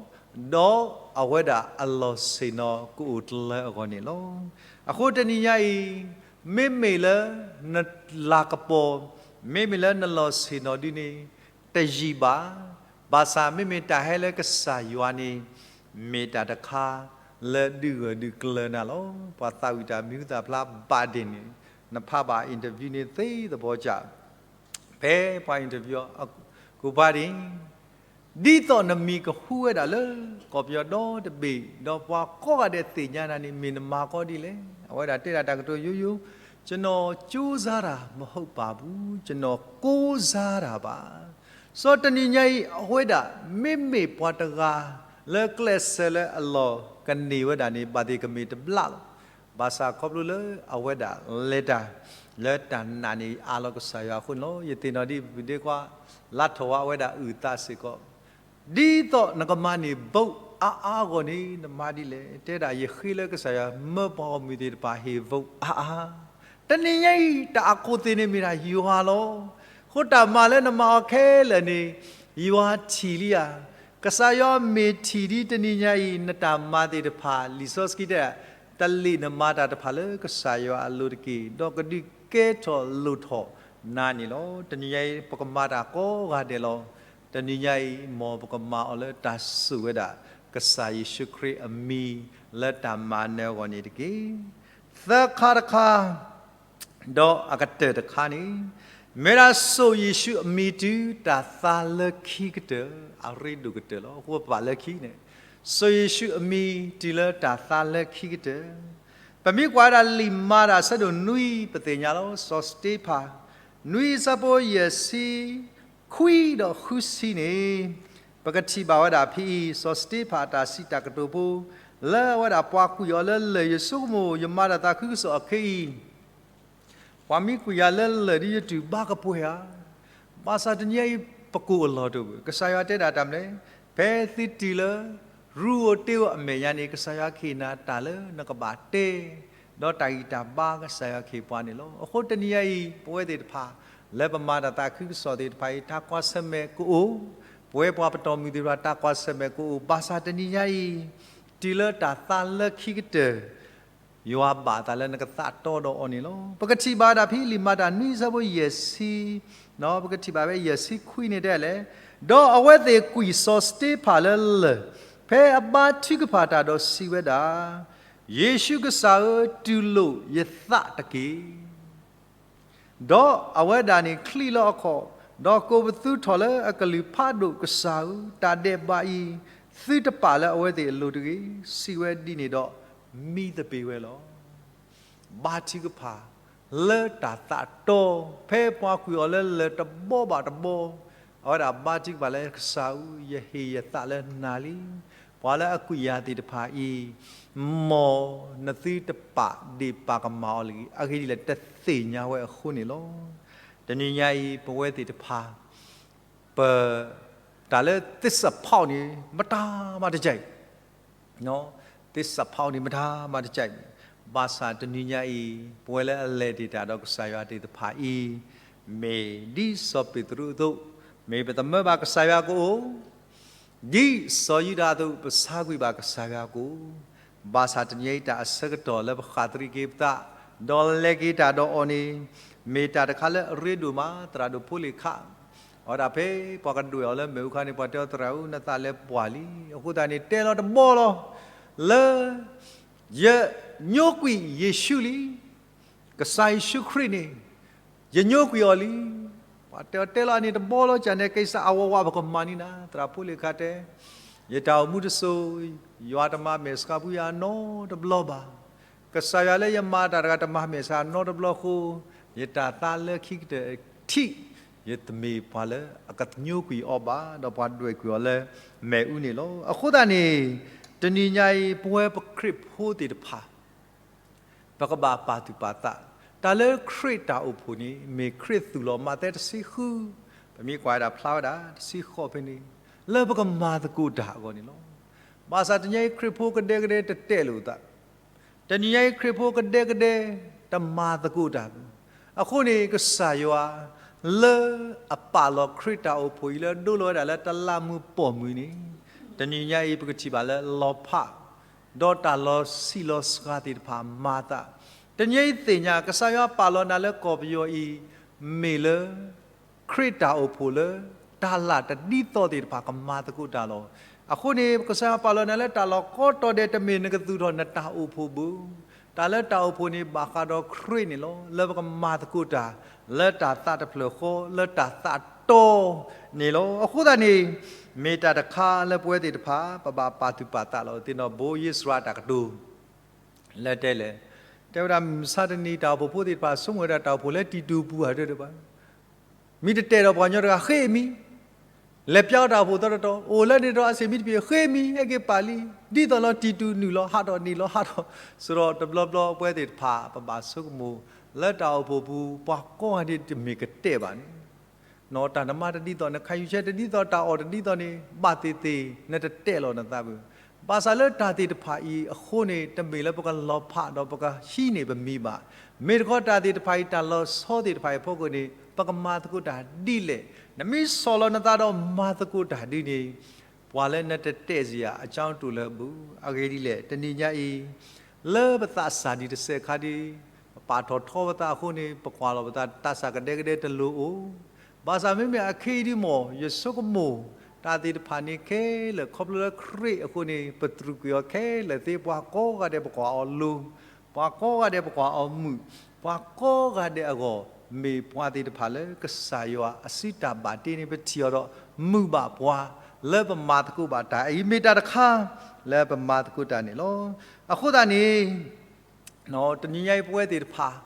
ဒီးအဝဲဒၣ်အလီၢ်ဆ့ၣ်နီၤကအိၣ်တလၢအဂီၢ်န့ၣ်လီၤ. အဃိတနံၤညါအံၤ မ့မ့ၢ်လၢနလၤကပီၤ, မ့မ့ၢ်လၢနလီၢ်ဆ့ၣ်နီၤဒုန့ၣ် တယံာ်ဘၣ်, ဘၣ်ဆၣ်မ့မ့ၢ်တၢ်ဟဲလၢကစၢ်ယွၤန့ၣ် မ့ၢ်တၢ်တခါလၢဒုးဂၢၢ်ဒုးကျၢၤနၤလီၤ. ပှၤသးဝံၣ်တၢ်မံၤဟူသၣ်ဖျါဘၣ်ဒ့ၣ်န့ၣ် နဖးဘၣ် interview န့ၣ်သ့သဘီကၢ် ဖဲပှၤ interview အကိးပှၤဒ် ဒ်သိးနမံၤကဟူဝဲဒၣ်လၢကီၢ်ပယီၤဒီတဘ့ၣ်, ဒီးပှၤကိးဂၤဒဲးသ့ၣ်ညါနၤန့ၣ် မ့ၢ်နမၤကီဒ်လဲၣ်. အဝဲဒၣ်တဲဒၣ်တၢ်ကတိၤယိယိ, ကျွန်တော်ကြိုးစားတာမဟုတ်ပါဘူး, ကျွန်တော်ကိုးစားတာပါ. စီၤတနံၤညါအံၤ အဝဲဒၣ် မ့မ့ၢ်ပှၤတဂၤလၢကျဲးစၢးလၢအလီၢ်ကန့ၢ်ဝဲဒၣ်န့ၣ် ဘၣ်သ့ၣ်ကမ့ၢ်တဘျီလီၤ. ဘၣ်ဆၣ်ခီဖျိလၢအဝဲဒၣ်လဲၤတၢ်လၢတၢ်နာ်န့ၣ်အါလီၤကစၢ်ယွၤအဃိန့ၣ်လီၤ. ယသ့ၣ်နီၣ်ဒ်ပဒ့ခွါ လါထီၣ်ဝဲအဝဲဒၣ်အုၣ်သးစ့ၢ်ကီး ဒ်သိးနကမၤန့ၢ် vote အါအါအဂီၢ်န့ၣ် နမၤဒ်လဲၣ်. တဲဒၣ်ယဃ့လၢကစၢ်ယွၤမၢပှၤဂီၢ်မုၢ်သ့ၣ်တဖၣ်ဟ့ၣ် vote အါအါ. တနံၤညါအံၤ တၢ်အခိၣ်သ့ၣ်န့ၣ်မ့ၢ်ဒၣ်ယွၤလီၤ. အဃိတၢ်မၤလၢနမၤအီၤခဲလၢာ်န့ၣ် ယွၤထံၣ်လံဧါ. ကစၢ်ယွၤမ့ၢ်ထံၣ်ဒ်တနံၤညါအံၤ နတၢ်မၤသ့ၣ်တဖၣ် လံာ်စီဆှံတဲ တလ့ၣ်နမၤတၢ်တဖၣ်လၢကစၢ်ယွၤအလိၤတက့ၢ်, ဒီးကဒုးကဲထီၣ်လိၣ်ထီၣ်နၤန့ၣ်လီၤ. တနံၤညါအံၤ ပကမၤတၢ်ကိးဂၤဒဲးလီၤ. တနံၤညါအံၤ မ်ပကမၤအီၤလၢတၢ်ဆိၣ်ဝဲဒၣ် ကစၢ်ယ့ၣ်ၡူးခရံာ်အမံၤ လၢတၢ်မၤနၢၤအဂီၢ်န့ၣ်တက့ၢ်. သၢခါတခါ ဒီးအကတၢၢ်တခါန့ၣ် မ့ၢ်ဒၣ်ဆိၣ်ယ့ၣ်ၡူးအမံၤတုၤတၢ်သါလၢခံကတၢၢ်, အရ့ဒိၣ်ကတၢၢ်လီၤ. အဃိပဘၣ်လၢခံန့ၣ် ဆိၣ်ယ့ၣ်ၡူးအမံၤတုၤလၢတၢ်သါလၢခံကတၢၢ်. ပမ့ၢ်ကွၢ်ဝဲဒၣ်လံာ်မၤတၢ်အဆၢဒိၣ်နွံ ပသ့ၣ်ညါလီၤ. စီၤစတ့ဖၣ် နွံအဆၢဖိယဲၢ်ဆံခွံဒီးဃုဆံန့ၣ် ပကထံၣ်ဘၣ်ဝဲဒၣ်ဖဲအံၤ စီၤစတ့ဖၣ်အတၢ်စံးတၢ်ကတိၤဖိ လၢအဝဲဒၣ်ပှၤကွံာ်အီၤလၢလၢၢ် ယဆိကမိၣ် ယမၤတၢ်သးခုကစီၣ်အခဲအံၤ ပှၤမ့ၢ်ကွံာ်ယၤလၢလၢၢ်ဒ်ယတုၤဘၣ်ကပှဲၤဧါ. ဘၣ်ဆၣ်တနံၤညါအံၤ ပကအိၣ်အလီၢ်တအိၣ်ဘၣ်. ကစၢ်ယွၤတဲဒၣ်တၢ်မနုၤလဲၣ်, ဖဲသုတုၤလၢ ရူဧိၤတ့ဧိၤအမဲာ်ညါန့ၣ် ကစၢ်ယွၤကဟ့ၣ်နၤတၢ်လၢနကဘၣ်တဲ ဒီးတၢ်ဂံၢ်တၢ်ဘါကစၢ်ယွၤကဟ့ၣ်ပှၤန့ၣ်လီၤ. အဃိတနံၤညါအံၤ ပဝဲသ့ၣ်တဖၣ် လၢပမၤတၢ်သးခုကစီၣ်သ့ၣ်တဖၣ်အံၤ တၢ်ကွၢ်ဆၢၣ်မဲာ်ကအိၣ်, ပဝဲပှၤပတီၢ်မုၢ်သ့ၣ်တဖၣ် တၢ်ကွၢ်ဆၢၣ်မဲာ်ကအိၣ်, ဘၣ်ဆၣ်တနံၤညါအံၤ တုၤလၢတၢ်သါလၢခံကတၢၢ် ယွၤဘၣ်အသးလၢနကသးတီဒီးအီၤန့ၣ်လီၤ. ပကထံၣ်ဘၣ်ဝဲဒၣ်ဖဲလံာ်မၤတၢ်နွံဆၢဖိယဲၢ်ဆံ, ပကထံၣ်ဘၣ်ဖဲယဲၢ်ဆံခွံန့ၣ်တဲလဲၣ်, ဒီးအဝဲသ့ၣ်ကွံာ်စီၤစတ့ဖၣ်လၢလၢၢ် ဖဲအဘါထုကဖၣ်တၢ်ဒီးစံးဝဲဒၣ်, ယ့ၣ်ၡူးကစၢ်ဧၢ, တူၢ်လိာ်ယသးတက့ၢ်. ဒီးအဝဲဒၣ်န့ၣ်ချံးလီၤအခီၣ်, ဒီးကိးပသူထီၣ်လၢအကလုၢ်ဖးဒိၣ်, ကစၢ်ဧၢ, တၢ်ဒဲးဘးအံၤ သုတပာ်လၢအဝဲသ့ၣ်အလိၤတဂ့ၤ, စံးဝဲဒ်န့ၣ်ဒီး မံသပ့ၤဝဲလီၤ. ဘါထုကဖၣ်လၢတၢ်သးတီ, ဖဲပှၤကွံာ်အီၤလၢလၢၢ်တဘီဘၣ်တဘီ, အဝဲဒၣ်ဘါထုကဖၣ်လၢကစၢ်ဧၢ, ယဟ့ၣ်ယသးလၢနၤလံ. ပှၤလၢအကွံာ်ယၤသ့ၣ်တဖၣ်အံၤ, မ်နသုတပာ်ဒ့ၣ်ပာ်ကမၣ်အီၤတဂ့ၤ, အဂ့ၢ်ဒ်လဲၣ် တသ့ၣ်ညါဝဲအဃိန့ၣ်လီၤ. တနံၤညါအံၤ ပဝဲသ့ၣ်တဖၣ် ပ, တၢ်လၢသစ္စာဖောက်န့ၣ် မတၤမၤတကဲအံၤ, သစ္စာဖောက်န့ၣ် မတၤမၤတကဲအံၤ, ဘၣ်ဆၣ်တနံၤညါအံၤ ပဝဲလၢအလဲၤတ့ၢ်တၢ်ဒီးကစၢ်ယွၤသ့ၣ်တဖၣ်အံၤ, မ့ၢ်ဒ်စီၤပ့းတရူးအသိး, မ့ၢ်ပသမၢဘၣ်ကစၢ်ယွၤကအိၣ်, ဒ်စီၤယူဒၤအသိး ပဆါကွံာ်ဘၣ်ကစၢ်ယွၤကအိၣ်, ဘၣ်ဆၣ်တနံၤညါအံၤတၢ်အဆၢကတီၢ်လၢပဃၣ်သရံးက့ၤပသး, ဒီးလဲၤက့ၤတၢ်ဒီးအီၤန့ၣ်, မ့ၢ်တၢ်တခါလၢအရ့ဒိၣ်မး, သရၣ်ဒိၣ်ဖိလ့ၣ်ခါ, အဝဲဒၣ်ဖဲပှၤကဒွဲၣ်အီၤလၢမ့ၣ်အူခါန့ၣ် ပှၤတဲအီၤသရၣ်ဧၢ နသးလဲၤပှၢ်လံ, အဃိသတးန့ၣ် တဲလီၤတဘီလီၤ, လၢ ယညိကွံာ်ယ့ၣ်ၡူးလံ, ကစၢ်ယ့ၣ်ၡူးခရံာ်န့ၣ်, ယညိကွံာ်အီၤလံ. ပှၤတဲအီၤတဲလီၤအန့ၣ်တဘီလီၤ, ကန့ၣ်က့ၤစးအဝဲဝဲပကမၤန့ၢ်နၤ, သရၣ်ဖိလ့ၣ်ခါတဲ, ယတၢ်အိၣ်မူတစိၤ, ယွၤတမၤမဲာ်ဆှးဖှူယၤနီတဘျီဘၣ်. ကစၢ်ယွၤလၢယမၤတၢ်တဂၤတမၤမဲာ်ဆှးနီတဘျီအဃိ, ယတၢ်သးလၢခံကတၢၢ်ထံး, ယတမ့ၢ်ပှၤလၢအကညိကွံာ်အီၤဘၣ်, ဒီးပှၤဒွဲၣ်ကွံာ်အီၤလၢမ့ၣ်အူန့ၣ်လီၤ. အဃိသတးန့ၣ်, တနံၤညါအံၤ ပဝဲပခရံာ်ဖိသ့ၣ်တဖၣ် ပကဘၣ်ပာ်သူၣ်ပာ်သး, တၢ်လၢခရံာ်တၢ်အိၣ်ဖှိၣ်န့ၣ် မ့ၢ်ခရံာ်သူၣ်လီၤမးသဲတဆံဃု, ပမ့ၢ်ကွၢ်ဝဲဒၣ်ဖျါဝဲဒၣ်တဆံဃိးဖဲန့ၣ်, လၢပကမၤသကိးတၢ်အဂီၢ်န့ၣ်လီၤ. ဘၣ်ဆၣ်တနံၤညါအံၤခရံာ်ဖိကဒဲကဒဲတတဲာ်လိာ်သး, တနံၤညါအံၤခရံာ်ဖိကဒဲကဒဲတမၤသကိးတၢ်ဘၣ်. အဃိန့ၣ် ကစၢ်ယွၤ လၢအပာ်လီၤခရံာ်တၢ်အိၣ်ဖှိၣ်အံၤလၢဒိလီၤဝဲဒၣ်လၢတလးမုၢ်ပိာ်မုၢ်န့ၣ်, တနံၤညါအံၤပကထံၣ်ဘၣ်လၢလီၤဖး ဒီးတၢ်လီၤဆံးလီၤစှၤသ့ၣ်တဖၣ်မၤသး, တနံၤညါအံၤသ့ၣ်ညါ ကစၢ်ယွၤပာ်လီၤနၤလၢကီၢ်ပယီၤအံၤ, မ့ၢ်လၢ ခရံာ်တၢ်အိၣ်ဖှိၣ်လၢ တၢ်လၢတဒ်သိးသ့ၣ်တဖၣ်ကမၤသကိးတၢ်လီၤ. အဃိန့ၣ် ကစၢ်ယွၤပာ်လီၤနၤလၢတၢ်လီၢ်ကိးတီၤဒဲး တမ့ၢ်နကသူၣ်ထီၣ်နတၢ်အိၣ်ဖှိၣ်ဘၣ်. တၢ်လၢတၢ်အိၣ်ဖှိၣ်န့ၣ်ဘၣ်ဃးဒီးခရံာ်န့ၣ်လီၤ. လၢပကမၤသကိးတၢ် လၢတၢ်သးတဖျၢၣ်ဃီ လၢတၢ်သးတီန့ၣ်လီၤ. အဃိသတးန့ၣ် မ့ၢ်တၢ်တခါလၢပဝဲသ့ၣ်တဖၣ် ပဘၣ်ပာ်သူၣ်ပာ်သးလီၤ. သ့ၣ်နီၣ်ဘိယ့စရးတၢ်ကတိၤ လၢတဲလဲၣ်, တဲဝဲဒၣ်မုၢ်မဆါတနံၤ တၢ်အိၣ်ဖှိၣ်ဖိသ့ၣ်တဖၣ် ဆိကမိၣ်ဝဲဒၣ်တၢ်အိၣ်ဖှိၣ်လၢတံတူးပူၤဧါ တဲဘၣ်, မ့ၢ်တတဲာ်ဒီးပှၤကညီတဂၤ ဃ့အမံၤ, လဲၤပျါတၢ်အိၣ်ဖှိၣ်သီတတီၤ အိၣ်လၢန့ၣ်ဒီးအဆ့ၣ်မံတဖံး ဃ့မံၤ ဟဲက့ၤပာ်လံ, ဒ်သိးလီၤတံတူးနုာ်လီၤဟးထီၣ်နံၤလီၤဟးထီၣ်, စရီတဘျီဘျီ ပဝဲသ့ၣ်တဖၣ် ပဘၣ်ဆိကမိၣ် လၢတၢ်အိၣ်ဖှိၣ်ပူၤ ပှၤကိးဂၤဒဲးတမ့ၢ်ကတဲာ်ဘၣ်န့ၣ် နီၢ်တၢ်နမါတဒ်သိး နခါယူၤဆဲတဒ်သိး တၢ်အီၣ်တဒ်သိးန့ၣ် ဘၣ်သ့ၣ်သ့ၣ် နတတဲာ်လီၤနသးဘၣ်. ဘၣ်ဆၣ်လၢတၢ်သ့ၣ်တဖၣ်အံၤအဃိန့ၣ် တမ့ၢ်လၢပကလီၤဖးဒီးပကဟံးန့ၢ်ပမံၤဘၣ်. မ့ၢ်တခီတၢ်သ့ၣ်တဖၣ်အံၤ တၢ်လီၤဆီသ့ၣ်တဖၣ်အံၤအဖီခိၣ်န့ၣ် ပကမၤသကိးတၢ်ဒ်လဲၣ်. နမ့ၢ်ဆီၣ်လီၤနသးဒီးမၤသကိးတၢ်ဒ်န့ၣ် ပှၤလၢနတတဲာ်စ့ၢ်ဧါ အကၠီတူၢ်လၢဘၣ်. အဂ့ၢ်ဒ်လဲၣ် တနံၤညါအံၤ လၢပသးစၢ်ဒံးတစဲးခါဒံး ပပာ်ထီၣ်ထီပသးအဃိန့ၣ် ပကွၢ်လီၤပသးတၢ်ဆၢကဒဲကဒဲတလိၤအိၣ်. ဘၣ်ဆၣ်မ့မ့ၢ်အခဲအံၤဒ်မ့ၢ် ယဆိကမိၣ် တၢ်သ့ၣ်တဖၣ်န့ၣ်ခဲလၢာ် ခီဖျိလၢခရံာ်အဃိန့ၣ် ပတြူာ်ကွံာ်အီၤခဲလၢာ်သ့ ပှၤကိးဂၤဒဲးပကွၢ်အီၤလိၤ, ပှၤကိးဂၤဒဲးပကွၢ်အီၤမုာ်, ပှၤကိးဂၤဒဲးအဂီၢ် မ့ၢ်ပှၤသ့ၣ်တဖၣ်လၢကစၢ်ယွၤအစုတၢ်ဘၣ်တ့န့ၣ် ပထံၣ်အီၤဒီးမုာ်ဘၣ်ပှၤ လၢပမၤသကိးဘၣ်တၢ်အံၤ မ့ၢ်တၢ်တခါ လၢပမၤသကိးတၢ်န့ၣ်လီၤ. အဃိသတးန့ၣ် တနံၤညါအံၤပဝဲသ့ၣ်တဖၣ်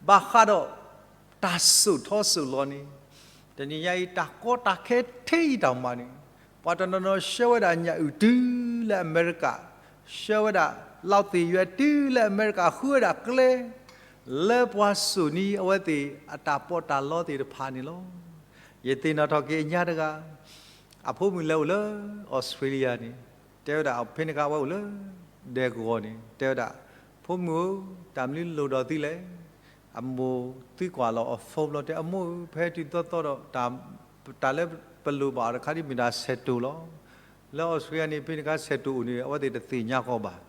ဘၣ်ဃးဒီး တၢ်စိာ်ထီၣ်စိာ်လီၤန့ၣ် တနံၤညါအံၤ တၢ်ကီတၢ်ခဲထဲအံၤတၢ်မၤန့ၣ် ပှၤတနီၤနီၤဆှၢဝဲဒၣ်ညၣ်အုၣ်တုၤလၢအမဲရကၤ, ဆှၢဝဲဒၣ် လီသ့ၣ်ယွဲတုၤလၢအမဲရကၤ ဃုဝဲဒၣ်ကျဲ လၢပှၤစိာ်န့ၢ်အဝဲသ့ၣ်အတၢ်ပီးတၢ်လီသ့ၣ်တဖၣ်န့ၣ်လီၤ. ယသ့ၣ်နီၣ်ထီၣ်က့ၤအညါတဂၤ အဖိမုၣ်လဲၤအိၣ်လၢအီစထြ့လယါန့ၣ် တဲဝဲဒၣ် ဖဲန့ၣ်အခါ အဝဲအိၣ်လၢဒဲကဝီၤန့ၣ် တဲဝဲဒၣ် ဖိမုၣ်ဧၢ, တၢ်မနုၤလိၣ်ဒီးသုလဲၣ်. အမိၢ်သံကွၢ်လီၤအီၤ phone ဘျီတဲ အမိၢ်ဧၢ, ဖဲတုၤသီသီဒီး တၢ်လၢပလိၣ်ဘၣ်အီၤတခါဒ်မ့ၢ်ဒၣ်ဆဲးတိၢ်လီၤ. လၢအီစထြ့လယါန့ၣ် ဖဲန့ၣ်အခါ ဆဲးတိၢ်အိၣ်န့ၣ် အဝဲသ့ၣ်တသ့ၣ်ညါဃီဘၣ်.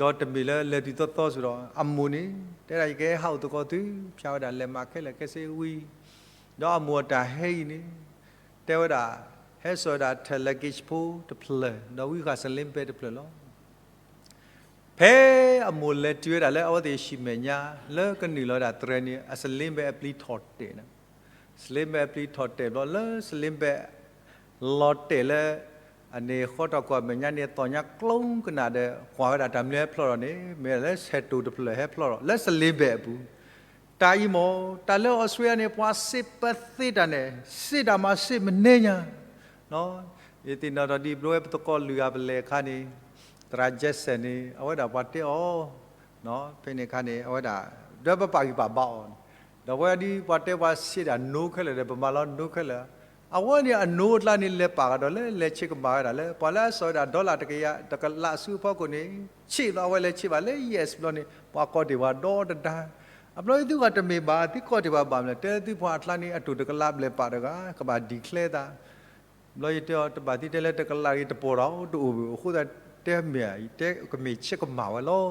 ဒီးတမ့ၢ်လၢလဲၤတုၤသီသီစ့ၢ်ဒီး အမိၢ်န့ၣ် တဲဒၣ်ယကဟဲဟးအိၣ်သကိးသု, ဖၠါဝဲဒၣ်လဲၤမၤခဲလၢာ်ခဲဆ့ဝံၤ, ဒီးအမိၢ်အတၢ်ဟဲအံၤန့ၣ် တဲဝဲဒၣ်, ဟဲစိာ်ဝဲဒၣ်ထဲး luggage ဖိတဖျၢၣ် ဒီးဝံဃာ် sling bag တဖျၢၣ်လီၤ. ဖဲအမိၢ်လဲၤတုၤဝဲဒၣ်လၢအဝဲသ့ၣ်ဟံၣ်မဲာ်ညါ လၢကနုာ်လီၤဝဲဒၣ်တြဲၤန့ၣ် အ sling bag အပျံၤထီၣ်တဲာ်န့ၣ်, sling bag အပျံၤထီၣ်တဲာ်ဘျီ လၢ sling bag လီၤတဲာ်လၢ အန့ၣ်ဃီထီၣ်ကွၢ်မဲာ်ညါန့ၣ် သီၣ်ညါကျိကနၣ်ဒီး ကွၢ်ဝဲဒၣ်တၢ်မနုၤဟဲဖျီၣ်ဒီးန့ၣ် မ့ၢ်လၢဆဲးတိၤတဖျၢၣ်ဟဲဖျီၣ်ဒီး လၢ sling bag အပူၤ တၢ်အံၤမ့ၢ် တၢ်လၢအီစထြ့လယါန့ၣ် ပှၤစံးပသ့တၢ်န့ၣ် စံးတၢ်မၤစ့ၢ်မနုၤညါ, ယသ့ၣ်နီၣ်ထီၣ်ဒ်ဘျီဝဲပသကိးလွံၢ်ဂၤပလဲၤအခါန့ၣ်, သရၣ် Jackson န့ၣ် အဝဲဒၣ်ပှၤတဲအီၤ, ဖဲန့ၣ်အခါန့ၣ် အဝဲဒၣ် ဒီးပပာ်ဂံၢ်ပာ်ဘါအီၤန့ၣ်, ဒီးပဝဲဒ်ပှၤတဲပှၤစံးဒၣ်နိခဲလၢာ်ဒီး ပမၤလီၤနိခဲလၢာ်, အဝဲန့ၣ်အနိအကျါန့ၣ် လဲၤပာ်ကဒီးလၢလဲၤဆ့ကမၤဝဲဒၣ်လၢ ပှၤလၢအစိာ်ဝဲဒၣ် dollar တကယၤ တကလးဆူအဖီခိၣ်န့ၣ် ဆံးလီၤ အဝဲလဲၤဆံးဘၣ်လၢ yes ဘျီန့ၣ် ပှၤကိးတ့ၢ်ပှၤဒီတဒါ, အဘျီသုဂၤတမ့ၢ်ဘၣ် သုကိးတ့ၢ်ပှၤဘၣ်မလဲၣ် တဲသုဖီအကျါန့ၣ် အတိၢ်တကလးဘျဲၣ်ပာ်တဂၤ ကဘၣ် declare သး ဘျီယတဲအီၤ တဘၣ်သံတဲလၢတကလးဂ့ၤ တပီၢ်တၢ်အိၣ်တအိၣ်ဘၣ် အဃိသတးတဲမ့ၢ်ဧါ ယတဲကမ့ၢ်ဆ့ကမၤဝဲလီၤ.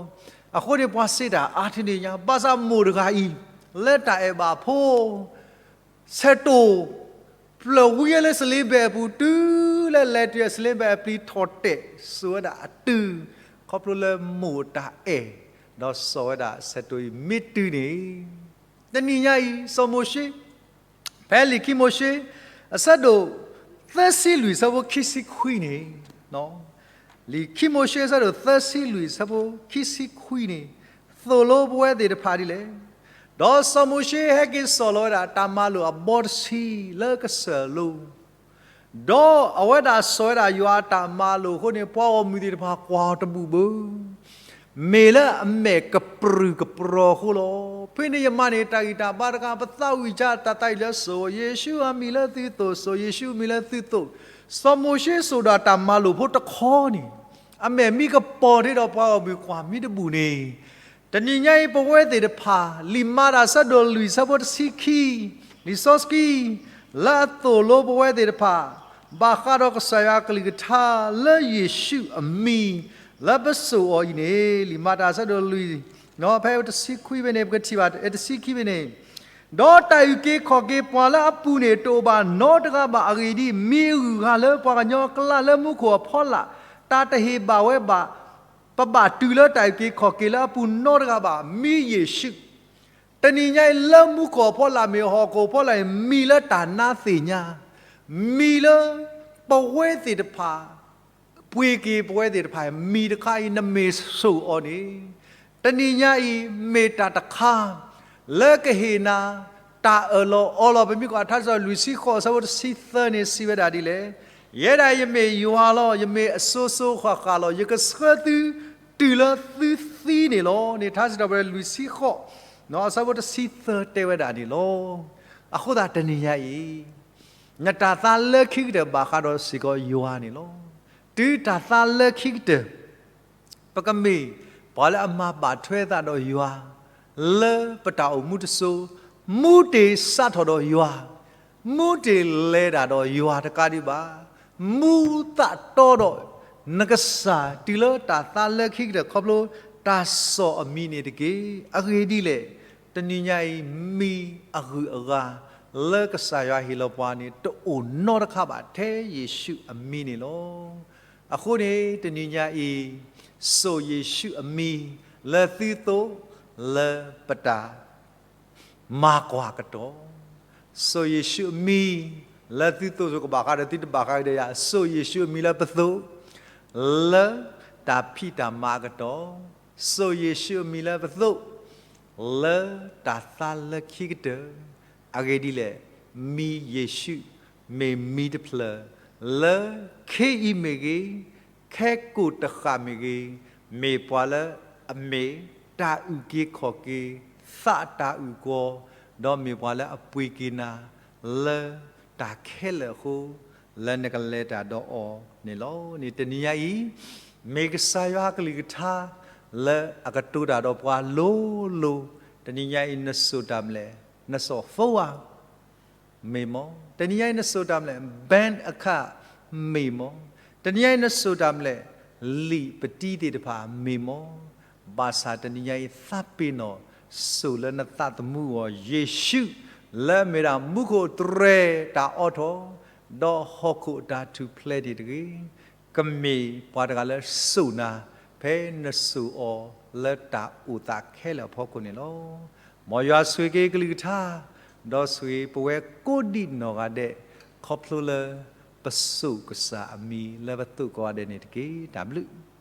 အဃိန့ၣ် ပှၤစံးတၢ်အါတနံၤညါ ဘၣ်ဆၣ်မိၢ်တဂၤအံၤ လၢတၢ်အဲၣ်ဘၣ်ဖိ ဆဲးတိၤ ပျၢၢ်ဝံလၢ sling bag အပူၤ တုၤလၢလဲၤတုၤ sling bag အပျံၤထီၣ်တဲာ် စိာ်ဝဲဒၣ်အတုၤ ခီဖျိလၢမိၢ်တၢ်အဲၣ် ဒီးစိာ်ဝဲဒၣ်ဆဲးတိၤအံၤမ့ၢ်တုၤန့ၣ် တနံၤညါအံၤ စီၤမိၤၡ့ ဖဲလံာ်ခံမိၤၡ့ အဆၢဒိၣ်သၢဆံလွံၢ် အဆၢဖိခံဆံခွံန့ၣ်, လံာ်ခံမိၤၡ့ အဆၢဒိၣ်သၢဆံလွံၢ် အဆၢဖိခံဆံခွံန့ၣ် သိၣ်လိပဝဲသ့ၣ်တဖၣ်ဒ်လဲၣ်. ဒီးစီၤမိၤၡ့ဟဲက့ၤစိာ်လီၤဝဲဒၣ်တၢ်မၤလိာ်အဘီတဆံလၢကစၢၢ်လိၤ ဒီးအဝဲဒၣ်စိာ်ဝဲဒၣ်ယွၤအတၢ်မၤလိာ်အဃိန့ၣ် ပှၤဂီၢ်မုၢ်သ့ၣ်တဖၣ်ကွၢ်အီၤတဘူၣ်ဘၣ် မ့ၢ်လၢအမဲာ်ကပြုၢ်ကပြီၤအဃိလီၤ. ဖဲန့ၣ်ယမၤန့ၢ်တၢ်ဂံၢ်တၢ်ဘါတခါ ပသးဝံၣ်ကၢ်တၢ်သးဝံၣ်လၢ စိာ်ယ့ၣ်ၡူးအမံၤလၢသုသိၣ်, စိာ်ယ့ၣ်ၡူးအမံၤလၢသုသိၣ်, စီၤမိၤၡ့စိာ်ဒီးတၢ်မၤလိာ်ဖိတခီန့ၣ် အမဲာ်မံကပီၤထံဒီးပှၤဂီၢ်မုၢ်ကွၢ်မံတဘူၣ်န့ၣ် တနံၤညါအံၤပဝဲသ့ၣ်တဖၣ် လံာ်မၤတၢ်အဆၢဒိၣ်လွံၢ် အဆၢဖိတဆံခံ, လံာ်စီဆှံ လၢအသိၣ်လိပဝဲသ့ၣ်တဖၣ် ဘၣ်ဃးဒီးကစၢ်ယွၤအကလုၢ်ကထါ လၢယ့ၣ်ၡူးအမံၤ လၢပစိာ်အီၤအံၤန့ၣ် လံာ်မၤတၢ်အဆၢဒိၣ်လွံၢ် ဖဲတဆံခွံဖဲန့ၣ် ပကထံၣ်ဘၣ် တဆံခံဖဲန့ၣ်, ဒီးတၢ်အုၣ်က့ၤခီၣ်က့ၤပှၤလၢအပူၤန့ၣ် တအိၣ်ဘၣ်နီတဂၤဘၣ်. အဂ့ၢ်ဒ်အံၤ, မံၤအဂုၤအဂၤလၢပှၤကညီအကျါ လၢမူခိၣ်အဖီလာ် တၢ်တဟ့ၣ်ဘၣ်ဝဲဘၣ်, ပဘၣ်တုၤလၢတၢ်အုၣ်က့ၤခီၣ်က့ၤလၢအပူၤနီတဂၤဘၣ်, မံၤယ့ၣ်ၡူး တနံၤညါအံၤ လၢမူခိၣ်အဖီလာ်မ့ၢ်ဟီၣ်ခိၣ်အဖီလာ်အံၤ မံၤလၢတၢ်နါသ့ၣ်ညါ, မံၤလၢပဝဲသ့ၣ်တဖၣ် ပှ့ၤက့ၤပဝဲသ့ၣ်တဖၣ် မံၤတခါအံၤ နမ့ၢ်စိာ်အီၤန့ၣ် တနံၤညါအံၤ မ့ၢ်တၢ်တခါ လၢကဟ့ၣ်နၤ တၢ်အၢၣ်လီၤအီလီၤ. ပမ့ၢ်ကွၢ်ထါစံးထီၣ်လွံၢ်ဆံဃိး အဆၢဖိတဆံသၢန့ၣ် စံးဝဲဒၣ်ဒ်လဲၣ်, ယဲဒၣ်ယမ့ၢ်ယွၤလီၤ, ယမ့ၢ်အစိၤစိၤဃၣ်ဃၣ်လီၤ, ယကဆှၢသု တုၤလၢသုသံန့ၣ်လီၤန့ၣ် ထါစံးထီၣ်ပတြၢၤလွံၢ်ဆံဃိး အဆၢဖိတဆံသၢတဲဝဲဒၣ်န့ၣ်လီၤ. အဃိသတးတနံၤညါအံၤ နတၢ်သါလၢခံကတၢၢ်ဘၣ်ဃးဒီးစ့ၢ်ကီးယွၤန့ၣ်လီၤ. တုၤတၢ်သါလၢခံကတၢၢ် ပကမ့ၢ်ပှၤလၢအမၤဘၣ်ထွဲသးဒီးယွၤ လၢပတၢ်အိၣ်မူတစိၤ, မူတ့ၢ်စးထီၣ်ဒီးယွၤ, မူတ့ၢ်လဲၤတၢ်ဒီးယွၤတကးဒံးဘၣ်, မူသးတီဒီးနကစၢ် တုၤလၢတၢ်သါလၢခံကတၢၢ်ခီဖျိတၢ်စီၣ်အမံၤန့ၣ်တက့ၢ်. အဂ့ၢ်ဒ်လဲၣ်, တနံၤညါအံၤ မံၤအဂုၤအဂၤ လၢကစၢ်ယွၤဟ့ၣ်လီၤပှၤန့ၣ် တအိၣ်နီတခါဘၣ် ထဲယ့ၣ်ၡူးအမံၤန့ၣ်လီၤ. အဃိန့ၣ် တနံၤညါအံၤ စိာ်ယ့ၣ်ၡူးအမံၤ လၢသုသိၣ် လၢပတၢ် မၤကွၢ်ကတီၢ်, စိာ်ယ့ၣ်ၡူးအမံၤ လၢသုသိၣ်စိၤ ကဘၣ်ဃးဒီးသုတဘၣ်ဃးဒီးယၤ, စိာ်ယ့ၣ်ၡူးအမံၤလၢပသိၣ် လၢတၢ်ဖံးတၢ်မၤအကတီၢ်, စိာ်ယ့ၣ်ၡူးအမံၤလၢပသိၣ် လၢတၢ်သါလၢခံကတၢၢ်, အဂ့ၢ်ဒ်လဲၣ်, မံၤယ့ၣ်ၡူး မ့ၢ်မံၤတဖျၢၣ် လၢခ့အံၤမ့ၢ်ဂ့ၤ, ခဲကိာ်တဃၣ်မ့ၢ်ဂ့ၤ, မ့ၢ်ပှၤလၢအမ့ၢ်တၢ်အုၣ်က့ၤခီၣ်က့ၤ သးတၢ်အုၣ်ကီၤ, ဒီးမ့ၢ်ပှၤလၢအပှ့ၤက့ၤနၤ လၢတၢ်ခဲလၢာ်အဃိ, လၢနကလဲၤတၢ်ဒီးအီၤန့ၣ်လီၤ. န့ၣ်တနံၤညါအံၤ မ့ၢ်ကစၢ်ယွၤအကလုၢ်ကထါ လၢအကတိၤတၢ်ဒီးပှၤလိၤလိၤ, တနံၤညါအံၤ နစိာ်တၢ်မလဲၣ်, နစိာ် phone ဧါ မ့ၢ်မီၢ်, တနံၤညါအံၤ နစိာ်တၢ်မလဲၣ်, bank account မ့ၢ်မီၢ်, တနံၤညါအံၤ နစိာ်တၢ်မလဲၣ်, လံာ်ပတံသ့ၣ်တဖၣ်မ့ၢ်မီၢ်, ဘၣ်ဆၣ်တနံၤညါအံၤ သးပ့ၤနီၣ် စိာ်လၢနသးသမူအီၤ ယ့ၣ်ၡူး လၢအမ့ၢ်ဒၣ်မူခိၣ်အတြဲၤတၢ်အိးထီၣ် ဒီးဟီၣ်ခိၣ်အတၢ်ထူၣ်ဖျဲးန့ၣ်တဂ့ၤ, ကမ့ၢ်ပှၤတဂၤလၢစိာ်နၤ ဖဲနစိာ်အီၤလၢတၢ်အိၣ်သးခဲလၢာ်အဖီခိၣ်န့ၣ်လီၤ. မ်ယွၤဆိၣ်ဂ့ၤက့ၤကလုၢ်ကထါ ဒီးဆိၣ်ဂ့ၤပဝဲကိးဒံးနီၢ်ဂၤဒဲး ခီဖျိလၢပစိာ်ကစၢ်အမံၤလၢပသိၣ်ကိးဂၤဒဲးန့ၣ်တက့ၢ်. တၢ်ဘျုး